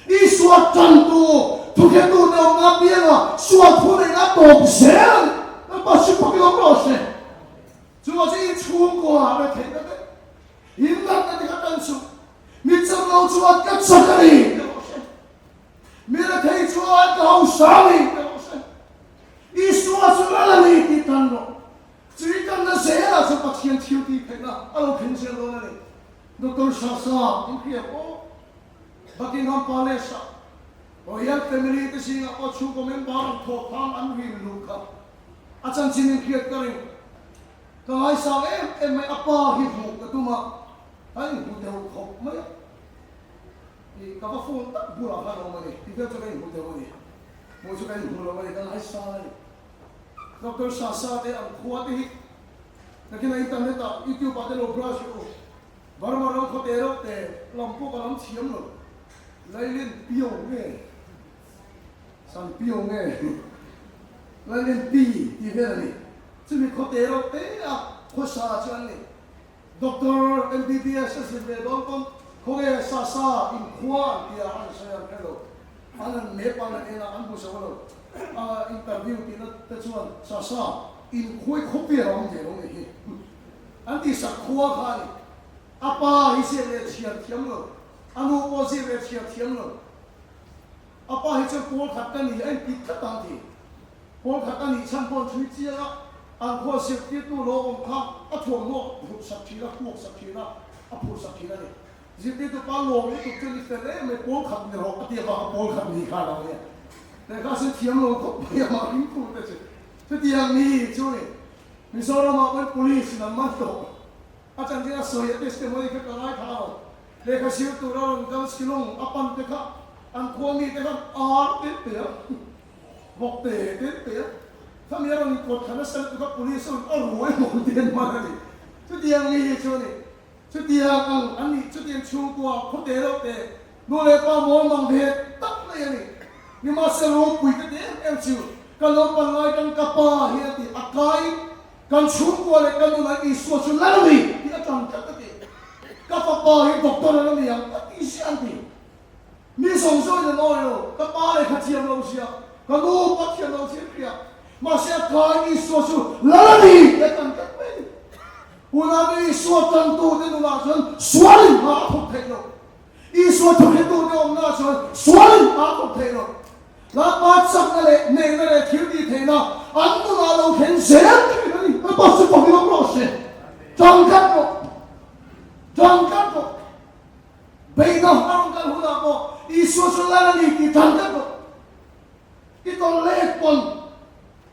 Speaker 1: Isua tantu, thukhetu te awmna apianga sual thu neihna a tawp zel a ni. Lalpa chu pakin awm rawh se. Chuvang chu in chhungkua retheihna te, in natna te kha tan suh. Mi chak lo chuan ka chak a ni ti rawh se. Mi rethei chuan ka hausa a ni ti rawh se. Isua chu lal a ni tih tan rawh. Chui tanna zelah chuan Pathian thil tih theihna a lo thleng zel dawn a ni. Doctor Sasa in hria pawh Buckingham Palace ah Royal Family te zingah pawh chhungkaw member an thawk khang an rin luh kha a chanchin in hriat ka ring. Ka ngaisang em em mai a pa hi hmuh ka tum a. Ka inhmu deuh khawp mai a, ih ka va phone tak bulah khan a awm a ni, ti vel chu ka inhmu deuh a ni, hmuh chu ka inhmu lo a ni, ka ngaisang a ni. Doctor Sasa te ang khua te hi nakin a internet ah youtube ah te lo browse rawh u. Burma ram khawte reuh te lam pawh ka lam thiam lo. Lailin Pio nge San Pio nge Lailin Pi tih vel a ni. Chumi khawte reuh te a khawsa chu an ni. Doctor MBBS a zir ve dawn pawn khawnge sa sa inkhua an tia an sawi an hre lo. An han map an han en a, an hmu zo lo. A interview tihna te chuan sa sa inkhuai khawpel a awm ve lo nih hi. An tih sak khua kha a ni. A pa hi ziak leh chhiar thiam lo. A nu pawh ziak leh chhiar thiam lo. A pa hi chuan pawl khat ka ni a inti tlat ang ti. Pawl khat a nih chhan pawh an chhui chiang a, an khua zirtirtu lo awm kha a thuamhnaw phurh sak thin a, puak sak thin a, a phurh sak thin a ni. Zirtirtu pa lawm lutuk chu ni fel em mai, pawl khat ni rawh a ti avanga pawl khat ni kha a lo nia. Lehkha sen thiam lo khawp mai a mah ringtu te chu. Chutiang ni chu ni Mizoramah pawhin police in an man tawh. A chanchin a sawi a testimony kha ka ngaithla lo. Lehkha zir tura rawn kal Shillong a pan te kha an khua mite khan ar te pe a. Vawk te te te a, khami a rawn inkawt thla nasa lutuk a, police ho in a ruai maw ti an hman a ni. Chutiang mi hi chu a ni. Chutiang ang an nih, chutiang chhungkua khawte deuh te, nu leh pa mawl mang ve tak mai a ni. Nimahsela ropui ka ti em em chu, ka naupan lai kan ka pa hi a ti, a kai, kan chhungkua leh ka nunah Isua chu lal a ni tih a ṭang tlat a ti. Ka fapa hi doctor a la ni ang a ti ziah an ti. Mi zawng zawngin an awi lo, ka pa leh kha thiam lo zia, ka nu pa thiam lo zia hria. Mahse a kai Isua chu lal a ni tih a tan tlat mai a ni. Unau Isua tantute nunah chuan sualin hma a thawk theih lo. Isua thawkhetute awmnaah chuan sualin hma a thawk theih lo. Lalpa chakna leh hnehna leh thil tih theihna an nunah lo thleng zel thin a ni. Lalpa chu fak in awm rawh se. Tang tlat rawh. Tang tlat rawh. Beihna a rawn kal hunah pawh Isua chu lal a ni tih dan tlat rawh. I tawlh let pawn,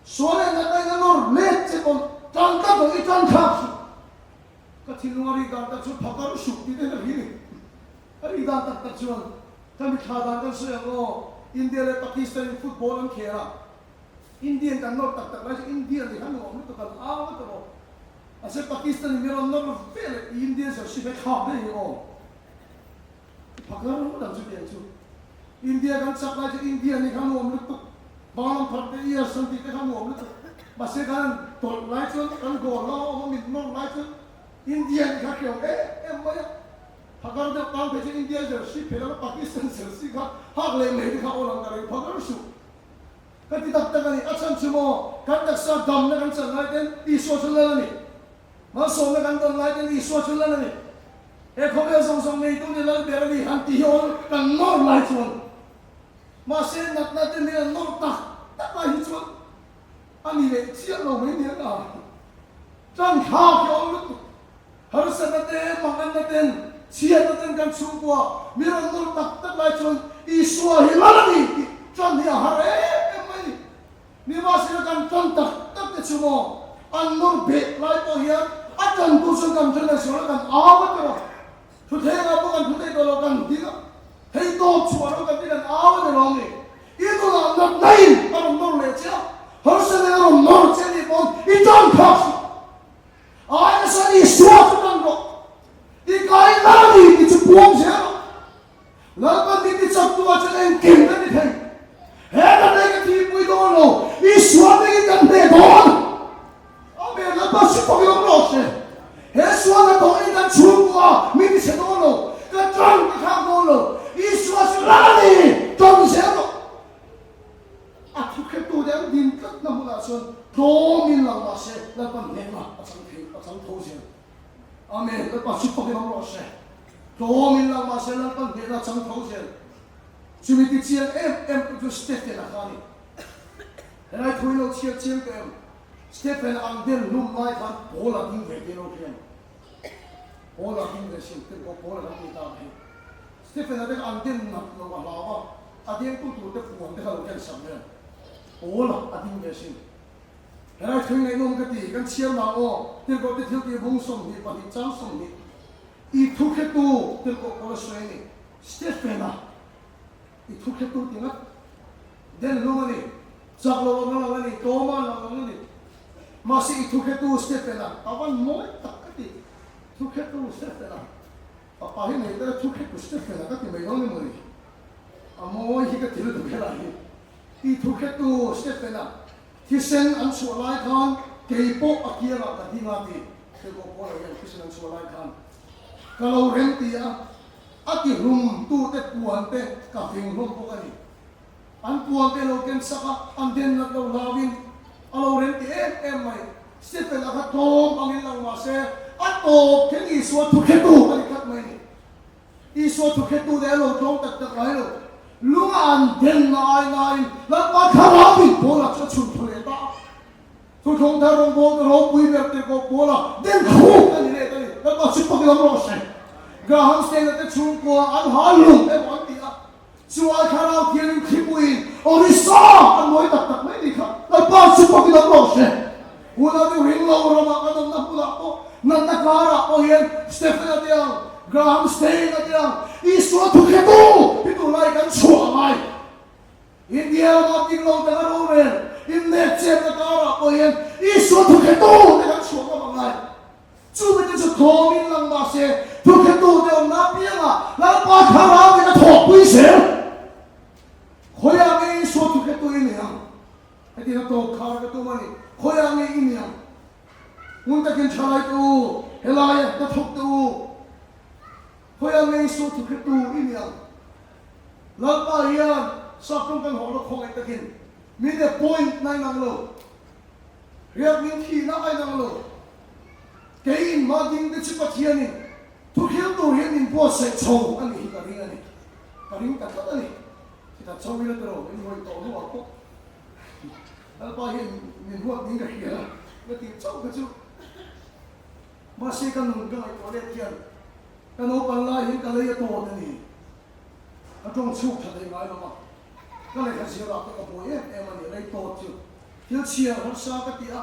Speaker 1: sual leh natna in a nawr let che pawn tan tlat rawh, i tan thlak suh. Ka thinlung a rik dan tak chu phakar suh tih te hian a ri ni. A rik dan tak tak chuan ka mithla dan kan sawi ang aw, India leh Pakistan in football an khel a, Indian kan nawr tak tak lai chu Indian nih kha nuam lutuk an au vek emaw. Mahse Pakistan in min rawn nawr ve leh Indian jersey kha thlak daih hi aw. I phak lo ngawt ang chutiang chu. India kan chak lai chu India nih kha nuam lutuk. Banglam phar te ears an tih te kha nuam lutuk. Mahse kan han tawlh lai chuan kan goal lo a awm a min nawr lai chuan India nih kha hrehawm em em mai a. Phakar deuh tan phei chuan India jersey phelh a Pakistan jersey kha hak leh mai te kha awl ang ka reng phakar suh. Ka ti tak tak a ni. A chhan chu maw, kan taksa damna kan chan lai ten Isua chu lal a ni. Malsawmna kan dawn lai ten Isua chu lal a ni. He khawvel zawng zawng neitu ni lal ber a ni han ti hi awl kan nawr lai chuan. Mahse natna te min an nawr tak tak lai hi chuan a ni leh chiah lo mai nia ka. Tan thlak hi awl lutuk. Harsatna te, manganna ten, chhiatna ten kan chhungkua mi rawn nawr tak tak lai chuan Isua hi lal a ni tih tan hi a har em em mai ni. Nimahsela kan tan tak tak te chu maw an nawr beh lai pawh hian a tantu chuan kan ṭan leh sual a kan au a tawh a, thuthengah pawh kan thu thei tawh lo kan ding a, hei tawp chhuah lo kan ti kan au a ni lo ni. I nunah natna in a rawn nawr leh che a, harsatna in a rawn nawr che a nih pawn i tan phak suh. Ai nasa Isua chu kan rawh. I kai la ni ti chu puang zel rawh. Lalpan min ti chak tu ah chuan engkim kan ti thei. He kan lei ka thihpui dawn lo, Isua hmingin kan hneh dawn. Amen, Lalpa si fak in awm rawh se. He sualna tawh in kan chhungkua min ti chhe dawn lo, ka tan ka thlak dawn lo. Isua chu lal a ni, tawng zel rawh. A thukhetute an din tlatna hmunah chuan tlawmin lang mah se, Lalpan hnehna a chang thei, a chang tho zel. Amen. Lalpa chu fakin awm rawh se. Tlawmin lang mah se, Lalpan hnehna a chang tho zel. Chumi ti chiang em em tu chu Stephen-a kha a ni. Helai thu hi lo chhiar chiang tawh em? Stephen-a ang den hlum lai khan Paul-a ding ve tih a lo hria ang. Paul-a ding ve sin, tirhkoh Paul-a kan tih tak hi. Stephen-a te kha an den nat lo a hlau a, a dengtu tur te puan te kha lo ken sak vel. Paul-a a ding ve sin. Helai thleng ngaihnawm ka ti, kan chhiar mah aw, tirhkoh te thil tih bung 22 chang 20 i thu hretu tirhkoh Paul-a sawi a ni. Stephen-a i thu hretu ti ngat den hlum a ni, chak lo ang a lang a ni, tlawma a lang ang a ni. Mahse i thu hretu Stephen-a a van mawi tak ka ti, thu hretu Stephen-a. Fapa hi nei tela thu khet tu Stephen-a ka ti mai dawn emaw ni? A mawi hi ka ti lutuk helai hi. Tih thu khet tu Stephen-a thisen an chhuah lai khan kei pawh a kiangah ka ding a ti. Tirhkoh Paula hian thisen an chhuah lai khan ka lo rem ti a, a ti hlum tute puan te ka fing hlawm bawk a ni. An puan te lo ken sak a, an den nat lo hlauin a lo rem ti em em mai. Stephen a kha tlawm angin lang mah se, a tawp thleng Isua thukhetu a ni tlat mai ni. Isua thukhetu te a lo tlawm tak tak ngai lo. Lunga an den na ai naiin Lalpa Thlarauin Paula chu a chhun thaw leh ta a. Thuthlawng thar rawngbawlte ropui ber tirhkoh Paula den khuk a ni let a ni. Lalpa chu pakin awm rawh se. Graham Stainer te chhungkua an hal lung emaw an ti a. Chu ai Thlarau Thianghlim thlipuiin Orissa an nawi tak tak mai ni kha Lalpa chu pakin awm rawh se. Unau deuh ring lo ramah kan awmna hmunah pawh natna karah pawh hian Stephen a ti ang, Graham Stein a ti ang, Isua thukhetu hi tunlai kan chhuah a ngai. India rama ding lo taka rorel inlek chetna karah pawh hian Isua thukhetu te kan chhuah ngam a ngai. Chumi te chu tlawmin lang mah se, thukhetute awmna apiangah Lalpa Thlarauin a thawhpui zel. Khawiah nge Isua thukhetu i ni ang? Hetiang a tawp khar ka tum a ni. Khawiah nge i ni ang? Ngun takin thalai te u, helaia hnathawk te u, khawiah nge Isua thukhetu i ni ang? Lalpa hian Saptawng kan hawh lo khawngaih takin min appoint na inang lo. Riak min thihna a inang lo. Kei in hma ding te chu Pathianin thukhil tur hian min buatsaih chho a nih hi ka ring a ni. Ka ring ta tlat a ni. Chutah chho ila tiraw min hawi tawh hnuah pawh Lalpa hian min huat niin ka hria a, ka tih chauh kha chu. Mahse ka nun ka ngaihtuah let hian ka naupan lai hian ka lei a tawn a ni. Ka tawng chhuk tha thei ngai lo va. Ka lehkha zirah te ka buai em em a ni, rei tawt chu thil chhiar harsa ka ti a,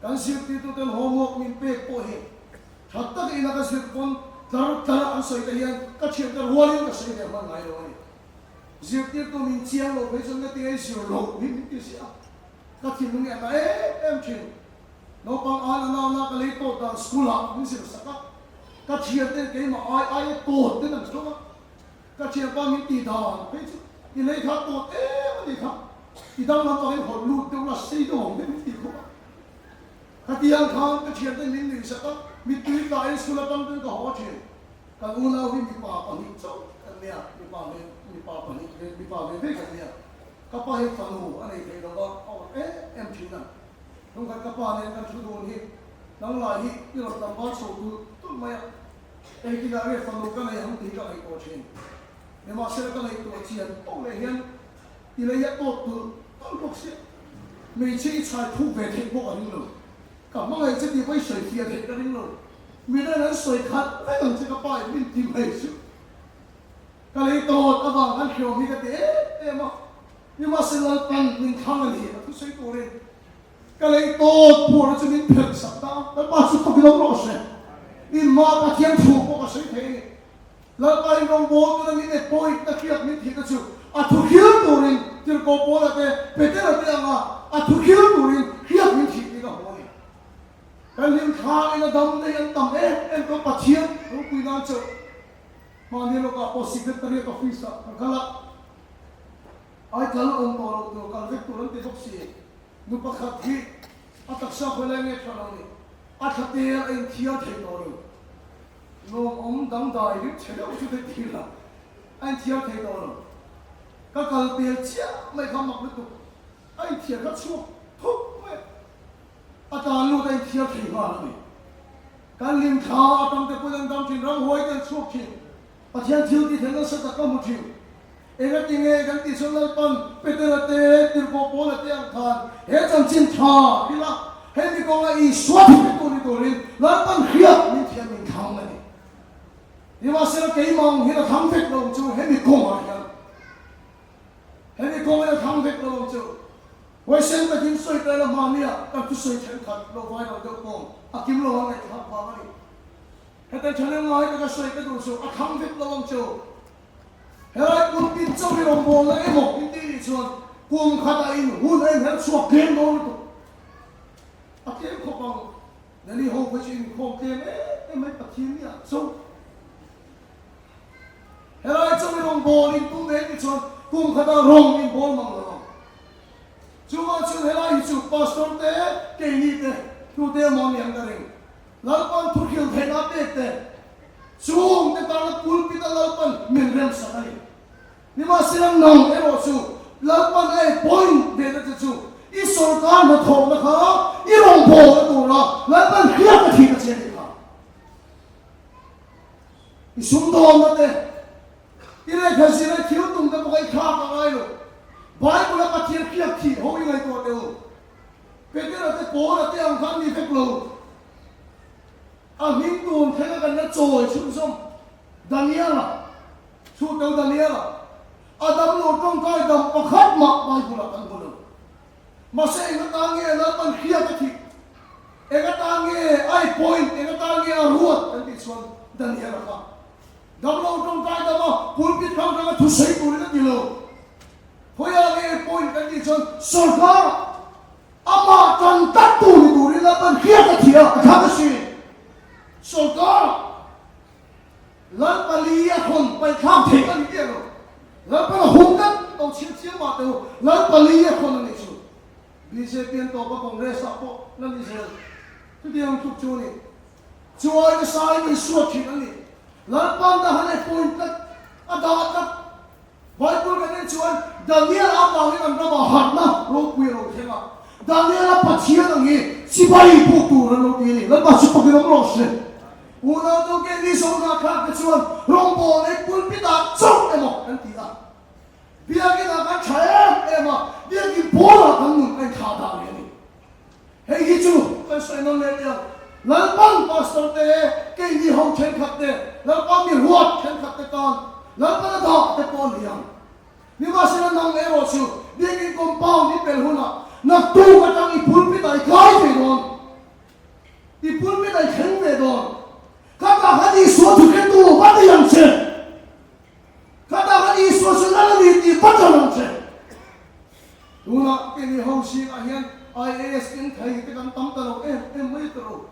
Speaker 1: kan zirtirtuten homework min pek pawh hi tha taka ina ka zir pawn tlar tlar an sawi te hian ka thian te rualin ka sawi ve hman ngai lo a ni. Zirtirtu min chiang lo phei chuan ka ti ngei zir loh hi min ti ziah a, ka thinlung hi a na em em thin. Naupang an a nauna ka lei tawt dan school ah min zir sak a, ka thian ten keimah ai aia tawt ten an zawng a, Ka thianpa min tih dan phei chu i lei kha tawt em a nih kha, i danglam vangin hawlh lut deuh la sei deuh ang deuh min tih khawp a. Khatiang khan ka thianten min nuih sak a, mittui tlahin school atang chuan ka haw a thin. Kan unau hi mipa pahnih chauh kan nia, mipa ve mipa pahnih ve mipa ve ve kan nia. Ka pa hi fanu a nei thei lo va, a awrh em em thin a. Hnungkhat ka pa nen kan thu dun hi nangmah hi i rawn tlangval chho tulh tulh mai a. Engtinah nge fanu ka nei ang tih ka ngaihtuah thin. Nimahsela ka ngaihtuah chian poh leh hian i lei a tawt tulh tulh bawk sia. Hmeichhe i chhai phuk ve theih pawh ka ring lo. Ka hmangaih che tih pawh i sawi fiah theih ka ring lo. Midang an sawi khat vek ang che ka pa in min ti mai chu. Ka lei tawt avang khan hriawm hi ka ti em em a. Nimahsela Lalpan min thlang a ni a thusawi turin. Ka lei tawt phuarna chu min phelh sak ta a, Lalpa chu fak lo rawh se. Inma Pathian thu pawh ka sawi thei a ni. Lalpa in rawngbâwl tuna min e pawih ta hriat min thihna chu a thu khil turin Tirhkoh Paula te, Petera te anga a thu khil turin hriat min thih tih ka hmu a ni. Kan hlim thla in a dam daih an tam em em tawh Pathian ropui nan chauh mahni lawkah pawh Secretariat Office ah kan kal a, ai kal awm tawh loh tur kal vek tur an ti bawk si. Nu pakhat hi a taksa khawi lai nge tha lo ni, a thla tel a inthiar thei tawh lo. Lawmawm dangdai rim chhe deuh chu theih thil a, a inthiar thei tawh lo. Ka kal pel chiah mai kha mak lutuk, a inthiar kha chhuak thuk mai a, a tan lut a inthiar thei nghal a ni. Kan hlim thla atang te pawhin an dam thin, ramhuai te an chhuak thin, Pathian thil tih theih nasa tak ka hmu thin. Engati nge kan tih chuan Lalpan Petera te, Tirhkoh Paula te ang khan he chanchin tha ila hemi kawnga Isua thi pe tur ni turin Lalpan hriat min thiam min thlang a ni. Nimahsela keimah ang hian a thlang vek lo ang chu hemi kawngah hian hemi kawngin a thlang vek lo ang chu. Huaisen takin sawi ta ila hmahnia kan thusawi thenkhat lo viral deuh pawh a kim lo ang ngaihthlak vang a ni. Heta thahnem ngai taka sawi ka duh chu a thlang vek lo ang chu. Helai pulpit chauh i rawngbawlna emaw in tih nih chuan kum khatah in hun a inher chhuak tlem dawn lutuk. A tlem khawp ang. Delhi ho phei chu inkhawm tlem em em mai Pathian nia chauh. kum khatah rawng in bawl mang lo ang. Chuvang chuan helai hi chu Pastor te, keini te, tute emaw a ni ang ka ring. Lalpan thuhrilh theihna a pek te, chung te tana pulpit a Lalpan min remsak a ni. Nimahsela nang erawh chu Lalpan a ei point ve na che chu i sawrkar hnathawhna kha i rawngbawlna tura Lalpan hriat a thih ta che a nih kha. I sumdawnna te, i lehkha zir a thil tum te pawh kha i thlak a ngai lo. Bible a Pathian hriat thih ho i ngaihtuah teh u. Petera te Paula te ang khan ni vek lo. A hming tun thlenga kan la chawi chhunzawm Daniela. Chu teu Daniela, a damlo tawngtai dam pakhat mah Bible-ah kan hmu lo. Mahse eng atan nge Lalpan hriat a thih? Eng atan nge ai point, eng atan nge a ruat kan tih chuan Daniela kha damlo tawngtai dam a pulpit hrang hranga thusawi turin a ti lo. Khawiah nge ai point kan tih chuan sawrkarah amah tan tak tur ni turin Lalpan hriat a thih a, a thlang a si. Sawrkarah. Lal pali a hawn paithlak theih a ni miah lo. Lalpan a hum tlat to chhiat chiang mah teh u. Lal pali a hawn a nih chu. Bjp an tawp a Congress ah pawh la ni zel. Chutiang tluk chu a ni. Chuai nasa in min suat thin a ni. Lalpan dah han e point tlat a dah tlat. Bible kan en chuan Daniel avangin an ramah harhna ropui a lo thleng a, Daniel-a Pathian ang hi chibai buk tur an lo ti a ni. Lalpa chu pakin awm rawh se. Unau tu ke ni Zohna thlak te chuan rawngbâwl ei pulpit ah chauh emaw kan ti a. Biakin ah kan tha em em a, biakin pawlah kan nun a inthlah dah leh a ni. Hei hi chu kan sawi nawn leh teh ang. Lalpan pastor te, keini ho thenkhat te, Lalpa mi ruat thenkhat te tan Lalpan a dah te pawh a ni ang. Nimahsela nang erawh chu biakin compound i pel hunah naktuk atang i pulpit ah i kai ve dawn, i pulpit ah i thleng ve dawn. Khatah khan Isua thuhretu va ni ang che. Khatah khan Isua chu Lal a ni tih va chawlh ang che. Tunah keini ho zingah hian IAS eng thei te kan tam ta lo em em mai ta lo.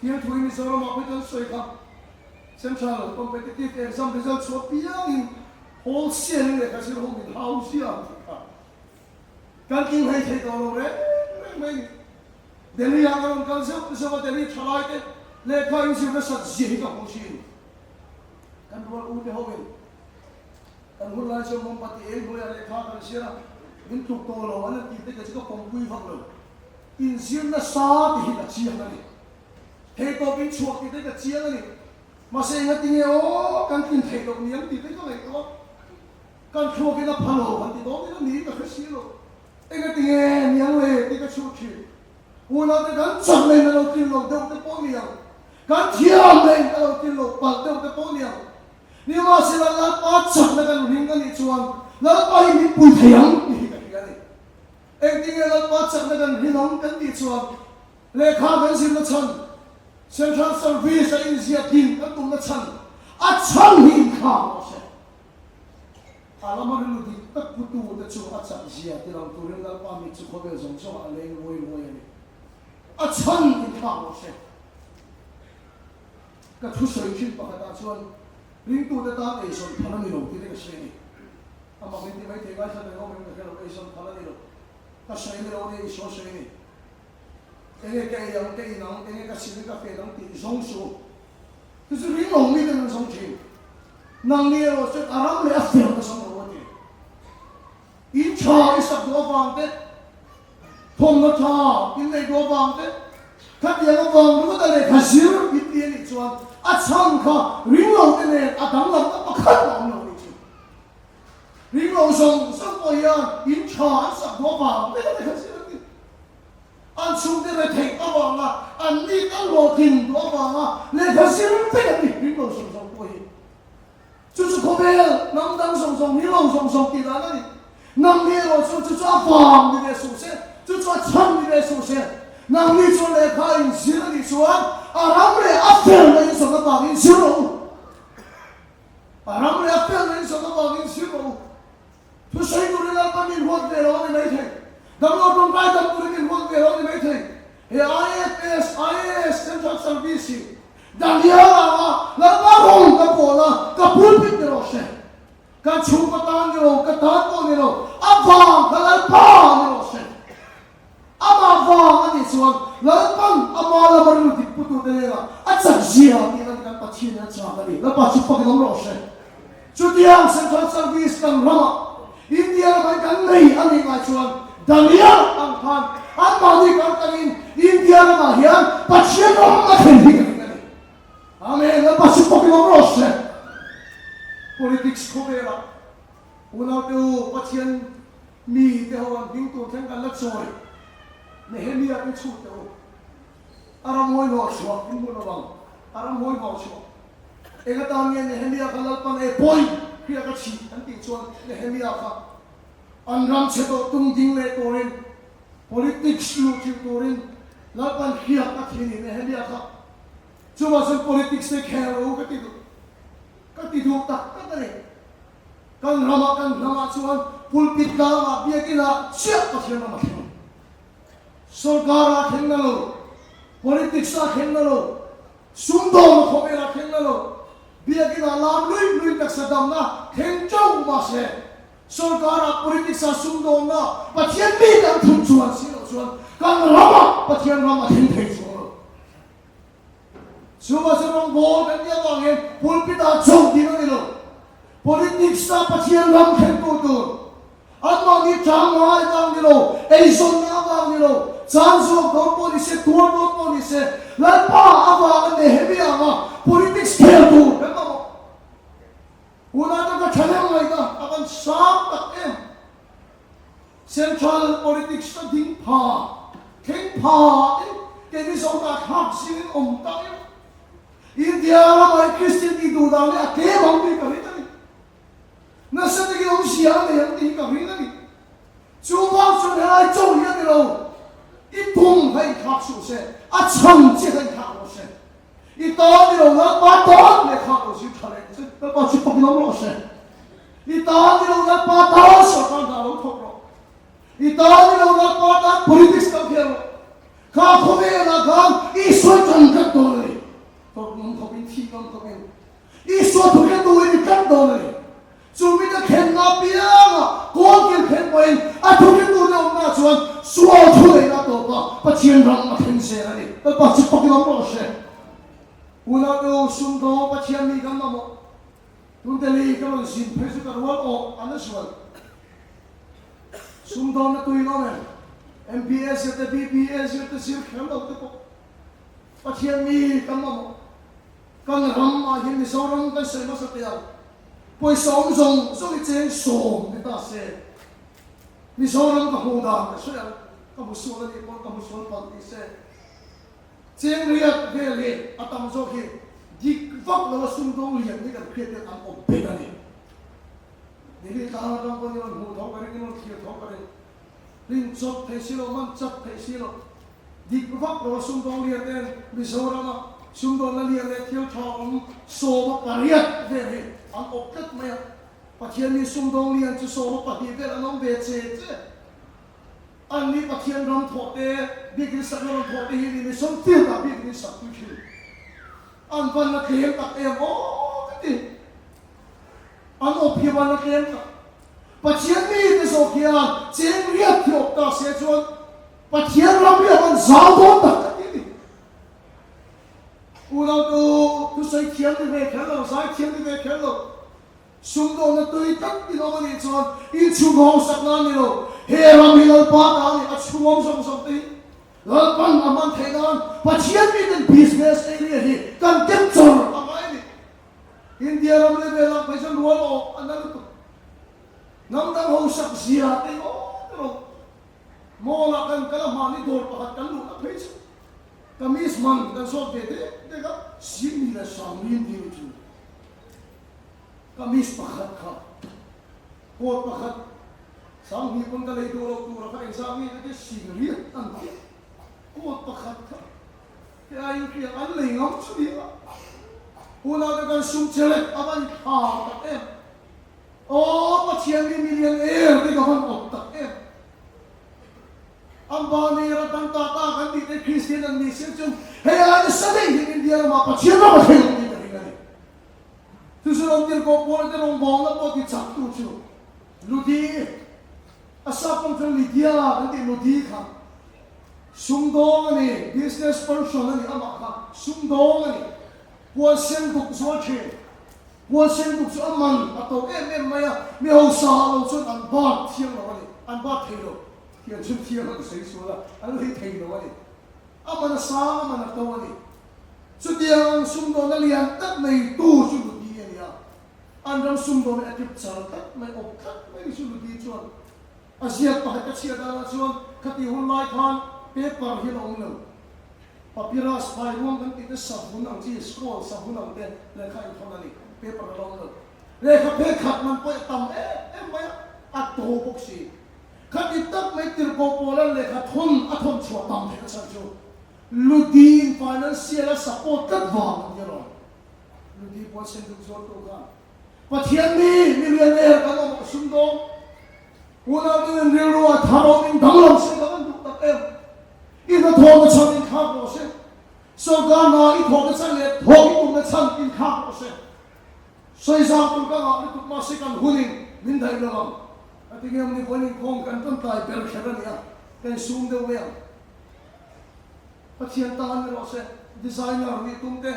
Speaker 1: Thil thui Mizoramah pawh kan sawi kha Central Competitive Exam result chhuah piangin wholesale in lehkha zir ho min hau zia ang tih kha kan tling hlei thei tawh lo reng reng mai ni. Delhi ah ka rawn kal zeuh zeuh a, Delhi thalai te lehkha in zir nasat zia hi ka hmu thin. Kan rual u te ho in Kan hun lai chuan mawmbati eng hnuaiah lehkha kan zir a, min tluk tawh lo an tih te kha chu ka pawmpui vak lo. Inzir nasa tih hi ka chiang a ni. Theitawp in chhuak tih te ka chiang a ni. Mahse engati nge aw kan tlin theih loh ni ang tih te ka ngaihtuah a. Kan thluakin a pha lo han ti dawn ila niin ka hre si lo. Engati nge niang le tih ka chhut thin. Unau te kan chak leh in a lo tlin lo deuh te pawh ni ang. Kan thiam leh in a lo tlin lo palh deuh te pawh ni ang. Nimahsela Lalpa chakna kan ring a nih chuan Lalpa hi min pui thei ang tih hi ka hria a ni. Engtinge Lalpa chakna kan rin ang kan tih chuan lehkha kan zirna chhan, Central Service a inziah din kan tumna chhan, a chhan hi inthlak rawh se. A lama rilru dik tak putu te chu a chak zia ti lo turin Lalpa mit chu khawvel zawng zawngah a leng ruai ruai a ni. A chhan inthlak rawh se. Ka thusawi thin pakhatah chuan ringtute tan eizawn phal a ni lo tih te ka hria a ni. A mak inti mai thei ngaithla thei awm em ka hre lo, eizawn phal a ni lo. Ka sawi a ni lo a ni, Isua sawi a ni. Enge ka ei ang, ka in ang, enge ka sil in ka fen ang tih zawng suh u. Chu chu ring lo miten an zawng thin. Nangni erawh chuan a ram leh a fel ka zawng lo a ti. In tha i sak duh avang te, thawmhnaw tha in neih duh avang te, khatiang avang ringawt a lehkha zir in ti a nih chuan a chhan kha ringlo te nen a danglamna pakhat a awm lo a nih chu. Ringlo zawng zawng pawh hian in tha an sak duh avang vek a lehkha zir an ni. An chhungte retheih avanga an ni kan hlawhtlin duh avanga lehkha zir vek an ni ringlo zawng zawng pawh hi. Chu chu khawvel hnam dang zawng zawng ni lo zawng zawng tih dan a ni. Nangni erawh chuan chu chu a vang ni ve suh se, chu chu a chhan ni ve suh se. Nangni chuan lehkha in zir a nih chuan a ram leh a felna in zawng avangin zir rawh u. A ram leh a felna in zawng avangin zir rawh u. Thusawi turin Lalpa min huat ve lo a ni maithei. Damlo tawngtai dam turin min huat ve lo a ni maithei. He IFS, IAS, Central Service hi Daniel anga Lalpa rawng ka pawl a, ka pulpit ni rawh se. Kan chhungkaw tan ni lo, ka tan pawh ni lo, a vang kha Lalpa ni rawh se. Amah vang a nih chuan Lalpan ama lama rilru dik putute nena a chak zia tih lan kan Pathianin a chak a ni. Lalpa chu fakin awm rawh se. Chutiang Central Service kan ramah India ramah kan nei a nih ngai chuan Daniel ang khan anmahni kal tangin India ramah hian Pathian ram a thlen hi ka ring a ni. Amen. Lalpa chu fakin awm rawh se. Politics khawvelah unaute u Pathian mi te ho an hming tur thleng kan la chawi Nehemia te chhut teh u. A ramhawi hnawh chhuah in hmu lo ang. A ramhawi hnawh chhuah. Eng atan nge Nehemia kha Lalpan e pawi hria ka chhih an tih chuan Nehemia kha an ram chhe tawh tum ding leh turin politics luh chilh turin Lalpan hriak a thi ni Nehemia kha chuvah chuan politics te khel rawh u ka ti duh ka ti duh tak tak a ni. Kan ramah kan hnamah chuan pulpit tlangah biakinah chiah Pathian ram a thleng. Sorkar-ah thleng na lo, politics-ah thleng na lo, sumdawng khawvelah thleng na lo, biakinah lam lui lui taksa damna thleng chauh mahse, sorkar-ah politics-ah sumdawnna Pathian mi kan thun chuan si loh chuan kan ramah Pathian ram a thleng thei chuang lo. Chuvah chuan rawngbawl kan nih avangin pulpit-ah chauh ding a ni lo. Politics-ah Pathian ram thlengtu tur Anmahni tlangmai vang ni lo, eizawnna avang ni lo, chan zawk dawn pawh ni se, tuar dawn pawh ni se, Lalpa avanga Nehemia anga politics khel tur kan mamawh. Unau ka thahnem ngaihna a van sang tak em. Central politics a ding pha, thleng pha in keini Zohna thlak zingin awm ta ila. India ramah hi Kristian tih duh dan hi a tlem ang tih ka ring a ni. Nasa takin awmzia a nei ang tih hi ka ring a ni. Chu vang chuan helai cho hi a ni lo. I tum kha inthlak suh se, a chhan che kha inthlak rawh se. I ta ni lo Lalpa tan lehkha lo zir tha leh che, Lalpa chu fakin awm rawh se. I ta ni lo Lalpa tan sorkar hna lo thawk rawh. I ta ni lo Lalpa tan politics kal khel rawh. Kha khawvelah khan Isua tan tlat dawn a ni. Tawrh ngam khawpin, thih ngam khawpin. Isua thu hre turin i tlat dawn a ni. Chu mite thlenna apianga kawlkil thlen pawhin a thu hre tute awmna chuan sual thu neihna a tawp a, Pathian ram a thleng zel a ni. Lalpa chu fakin awm rawh se. Unaute u, sumdawng Pathian mi kan mamawh. Tun Delhi ka rawn zin phei chu ka rual awk a na zual. Sumdawnna tuin awm em? MBA zir te, BBA zir te, zir kher lo te pawh Pathian mi kan mamawh. Kan ram ah hian Mizoram kan sawi hmasa teh ang. Pawisa awm zawng zawng i cheng sawm ni ta se. Mizoram ka hmuh dan ka sawi ang, ka hmu sual a nih pawn ka hmu sual palh ni se. Cheng riat vel hi a tam zawk hi dik vak lo a sumdawng lian hi kan hriat hian an awm bet a ni. Delhi tlang atang pawn i rawn hmuh tho ka ring, i rawn thlir tho ka ring. Rin chawp thei si lo, man chap thei si lo. Dik vak lo a sumdawng lian ten Mizorama sumdawnna lian leh thil tha awm 18 vel hi an awp tlat mai a. Pathian mi sumdawng lian chu 12 vel an awm ve che che. An ni Pathian ram thawh te, biakin sakna ram thawh te hi ni mission field ah biakin sak pui thin. An van la tlem tak em aw ka ti. An awp hi van la tlem tak. Pathian mite zawk hian cheng riat hi awp ta se chuan Pathian ram hi a van zau dawn tak tak i ni. Unautu thusawi thiam ni ve kher lo, zai thiam ni ve kher lo, sumdawnna tui tak in awm a nih chuan inchhung hawngsak nan ni lo, he ram hi Lalpa ta a ni, a chhungawm zawng zawng te hi Lalpan a hman theih nan Pathian miten business area hi kan capture a ngai a ni. India ram level ah phei chuan rual awh a na lutuk. Hnam dang hausak zia te hi aw ti lo. Mall ah kan kal a hmahni dawr pakhat kan luh na phei chu kamis man kan zawt ve dek dek a, Simi leh Sangmi an ding thin. Kamis pakhat kha coat pakhat Sangmi pawn ka lei duh loh tura kha engzah nge ka tia sing riat an ti a, coat pakhat kha te aiin hria an lei ngam chu ni a, hunah te kan sum che lek a va inthlau tak em. Aw Pathian mi milian er te ka van awp tak em. Ambani Ratan Tata kan tih te Kristian an ni sia chuan hei ai nasa daih hian India ramah Pathian ram a thleng ang tih ka ring a ni. chu lawm tirhkoh Paula te rawngbawlna pawh ti chak tu chu Ludi, a sap pawng chuan Lydia kan tih Ludi kha sumdawng a ni, business person a ni, amah kha sumdawng a ni. Puan sen duk zual thin. Puan sen duk chu a man a to em em mai a, mi hausa lo chuan an bat thiang lo a ni, an bat thei lo. Thian chu thiang a ka sawi sual a, an lei thei lo a ni. A man a sang, a man a to a ni. Chutiang ang sumdawnna lian tak neitu chu Ludi a ni a. An ram sumdawnna a tlip char tlat mai, awp tlat mai chu Ludi chuan a ziak pakhat ka chhiat danah chuan khati hun lai khan paper hi a la awm lo. Papyrus, phairuang kan tih te savun ang chi, scroll savun ang te lehkha inthawn a ni. Paper a la awm lo. Lehkha phek khat man pawh a tam em em mai a, a to bawk si. Khati tak mai tirhkoh pawla lehkha thawn a thawn chhuah tam theih a chhan chu Ludiin financial a support tlat vang a ni alawm. Ludi pawn sen duk zawt tu khan Pathian mi millionaire kan awm a sum dawng. Unau te in rilru a thar awm in danglam se ka van duh tak em. I hnathawh na chhan in thlak rawh se. Sawrkar hna i thawh na chhan leh thawk i tum na chhan in thlak rawh se. Sawi zau tur ka ngah lutuk mahse kan hunin min daih lo ang. A ti nge ni vawiin inkhawm kan tawn tlai ber kher a nia, ka insum deuh mai ang. Pathian tan ni rawh se, designer nih tum te,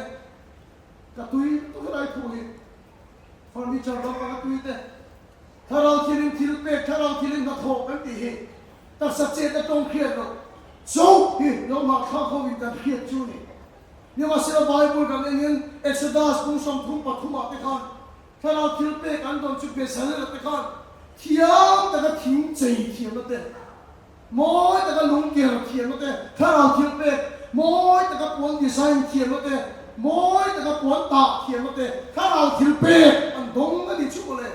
Speaker 1: ka tui lutuk helai thu hi, furniture lampang a tui te, thlarau thilin thil pek, thlarau thilin hnathawh kan tih hi taksa chet a tawng hriat loh chauh hi lo nghahthlak ho in kan hriat chu ni. Nimahsela Bible kan enin Exodus kum 33 ah te khan Thlarau thil pek an dawn chu Bezalel te khan thiam taka thing chei thiamna te, mawi taka lung ker thiamna te, thlarau thil pek mawi taka puan design thiamna te, mawi taka puan tah thiamna te, thlarau thil pek an dawng a ni chu mawle.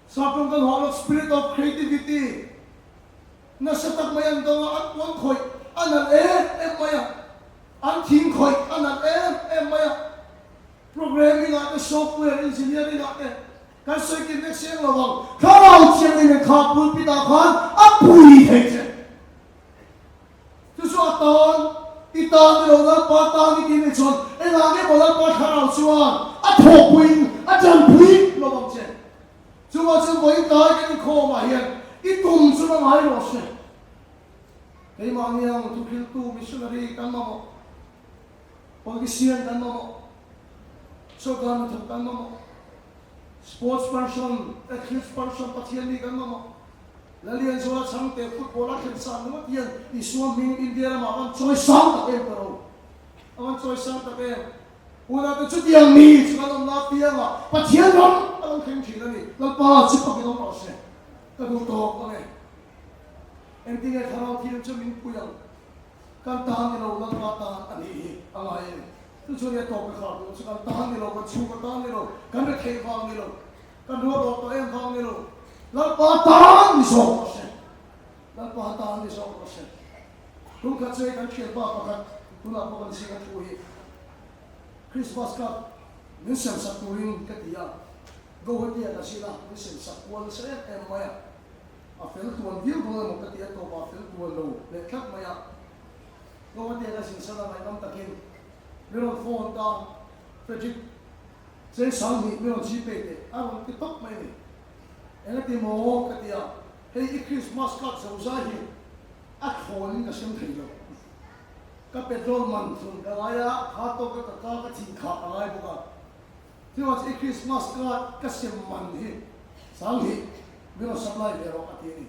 Speaker 1: Saptawng kan hawh lawk spirit of creativity nasa tak mai an dawng a, an puan khawih a nalh em em mai a, an thing khawih a nalh em em mai a. Programming ah te software engineering ah te kan sawi kim vek seng lo ang. Thlarau Thianghlim in kha pulpit ah khan a pui thei che. Chu chu a tan, i tan ni lo Lalpa tan i ti nih chuan engah nge maw Lalpa Thlarau chuan a thawhpuiin a tanpui lo ang che. Chuvang chuan vawiin tlai kan inkhawm ah hian i tum chu la ngai rawh se. Keimahni ang thuhriltu missionary kan mamawh. Politician kan mamawh, sawrkar hnathawk kan mamawh, sports person, athletes person Pathian mi kan mamawh. Lalianzuala chhangte football a thlen san ringawt hian Isua hming India ramah a van chawi sang tak em ka ro. A van chawi sang tak em. Unau te chutiang mi chu kan awmna apiangah Pathian ram a lo thleng thin a ni. Lalpa chu pakin awm rawh se. Ka duh tawk ang e. Engtinge thlarau thiam chu min pui ang. Kan tan ni lo, Lalpa tan a nih hi a ngai a ni. Chu chu nia tawp ka khar duh chu kan tan ni lo, kan chhungkaw tan ni lo, kan retheih vang ni lo, kan rual awk tawh em vang ni lo, Lalpa tan ni zawk rawh se. Lalpa tan ni zawk rawh se. Tum khat chu hei kan thianpa pakhat tunah pawh kan zing a thu hi Christmas card min semsak turin ka ti a, Guwahati ah ka zin a, min semsak kual nasa em em mai a. A fel tuan viau dawn emaw ka ti a, tawpah a fel tuan lo leh tlat mai a. Kawngate ka zin san a ngaihnawm takin mi rawn phone ta, Frederick, cheng 2000 mi rawn Gpay teh a rawn ti tawp mai a ni. Engati maw ka ti a, hei i Christmas card zo zai hi a thlawnin ka sem thei lo. Ka petrol man thun ka ngai a, kha tawka ka ka ka thih khah a ngai bawk a. Chuvang chu i Christmas card ka sem man hi 2000 min rawn supply ve rawh a ti a ni.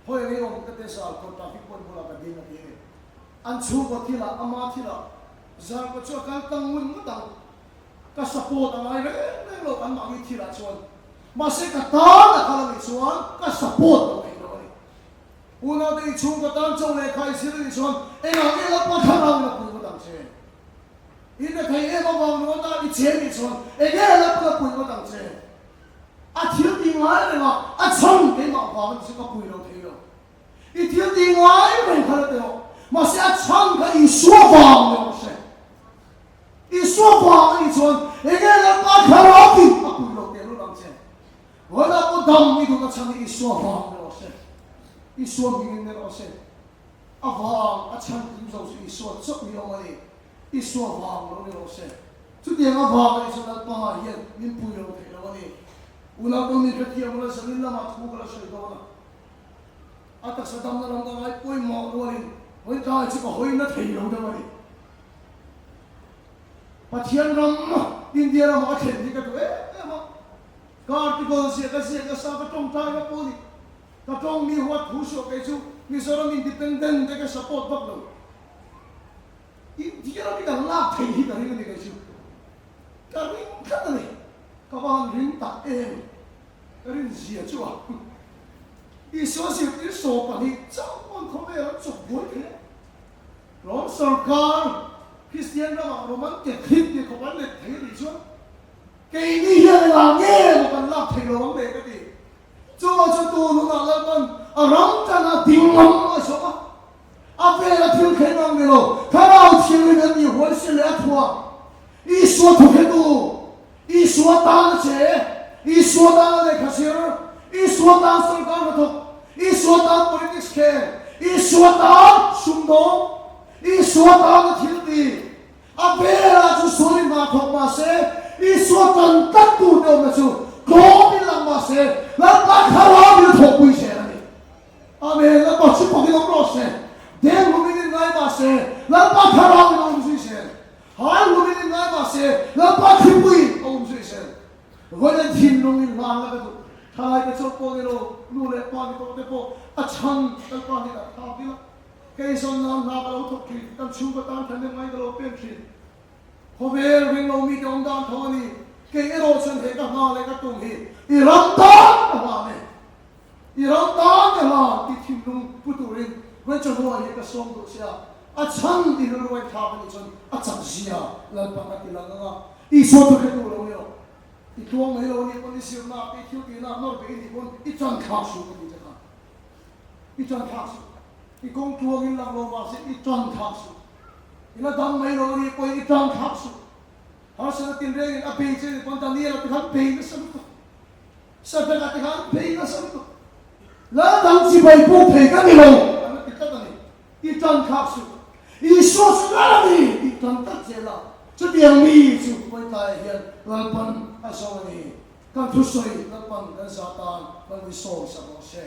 Speaker 1: Hawi rei awm ka te sal kawt traffic point bulah ka ding a ti a ni. An chhungkaw thilah ama thilah zarkaw chu a kal tlang ngun ngawt ang. Ka support a ngai reng reng lo anmahni thilah chuan. Mahse ka tan a kal a nih chuan ka support lo thei lo a ni. Unaute i chhungkaw tan chaw lehkha i zir a nih chuan engah nge Lalpa thlarau in a pui ngawt ang che? I na thei em avang ringawt a, i che nih chuan enge la pawh la pui ngawt ang che. A thil tih ngai reng a, a chhan keimah vang chu ka pui lo thei lo. I thil tih ngai reng kha la ti rawh, mahse a chhan kha Isua vang ni rawh se. Isua vang a nih chuan enge Lalpa thlarau tih a pui lo teh lul ang che. Vawilah pawh dam i duhna chhan hi Isua vang ni rawh se. Isua hmingin ni rawh se. A vang a chhan tling zo chu Isua chauh hi awm a ni. Isua vang lo ni rawh se. Chutiang avang a nih chuan Lalpa hian min pui lo theih lo a ni. Unau pawh min hrethiam ula zanin lamah thu ka la sawi dawn a. A taksa damna lam ka ngai pawimawh rualin hawi tlai chu ka hawi na thei lo deuh a ni. Pathian ram India ramah a thlen hi ka duh em em a. Ka article ziah ka ziah nasa ka tawngtai na pawh a ni. Ka tawng mi huat thu suah kei chu Mizoram independent te ka support vak lo. India ram hi kan lak thei hi ka ring a ni kei chu. Ka ring tlat a ni. Ka va han ring tak em. Ka rin zia chu a. Isua zirtir 12 chauh pawn khawvel an chawp buai thei a. Rom sorkar Kristian ramah Roman Catholic tih khawp an let thei a nih chuan keini hian engah nge maw kan lak thei lo ang le ka ti. Chuvang chuan tun hunah Lalpan a ram tana ding ngam a zawh a. A vela thil thleng ang ni lo, Thlarau Thianghlim an nih huaisen leh a thuah Isua thawkhetu, Isua tan a che, Isua tan a lehkha zir, Isua tan sorkar hnathawk, Isua tan politics khel, Isua tan sumdawng, Isua tan a thil ti. A velah chu sual in hna thawk mah se, Isua tan tlat tu te awmna chu tlawm in lang mah se, Lalpa Thlarau in a thawhpui zel a ni. Amen, Lalpa chu pakin awm rawh se, deng hlum in inngai mah se, Lalpa Thlarau in a awm zui zel. Hai hlum in inngai mah se, Lalpa Thipui a awm zui zel. Vawiin thinlung in hlan la ka duh, thalai te chauh pawh ni lo, nu leh pa ni tawh te pawh a chhan Lalpa hnenah thlak ila, kei zawn nan hna ka lo thawk thin, kan chhungkaw tan thahnem ngai ka lo pen thin. Khawvel ring lo mite awm dan tho a ni, kei erawh chuan he ka hna leh ka tum hi i ram tan ka hlan e. I ram tan ka hlan tih thinlung pu turin Rachel-a hi ka sawm duh che a, a chhan tih rilru a inthlak a nih chuan a chak zia Lalpan a ti lang ang a, Isua thu hretu lo ni rawh. I tluang mai lo a nih pawn i zirna te i thil tihna nawr ve i nih pawn i chan thlak suh ka ti che kha. I chan thlak suh. I kawng tluangin lang lo mahse i chan thlak suh. I la dam mai lo a nih pawhin i chan thlak suh. Harsatna tinrengin a bei che a nih pawn Daniel-a te khan bei nasa lutuk. Sadraka te khan phei nasa lutuk. Lal dang chibai puk thei ka ni lo an la ti tlat a ni. I tan thlak suh. Isua chu lal a ni tih tan tlat zel a. Chutiang mi chu Pawitlaiah hian Lalpan a zawng a ni. Kan thusawi Lalpan kan zah tan Lalmi sawm sak rawh se.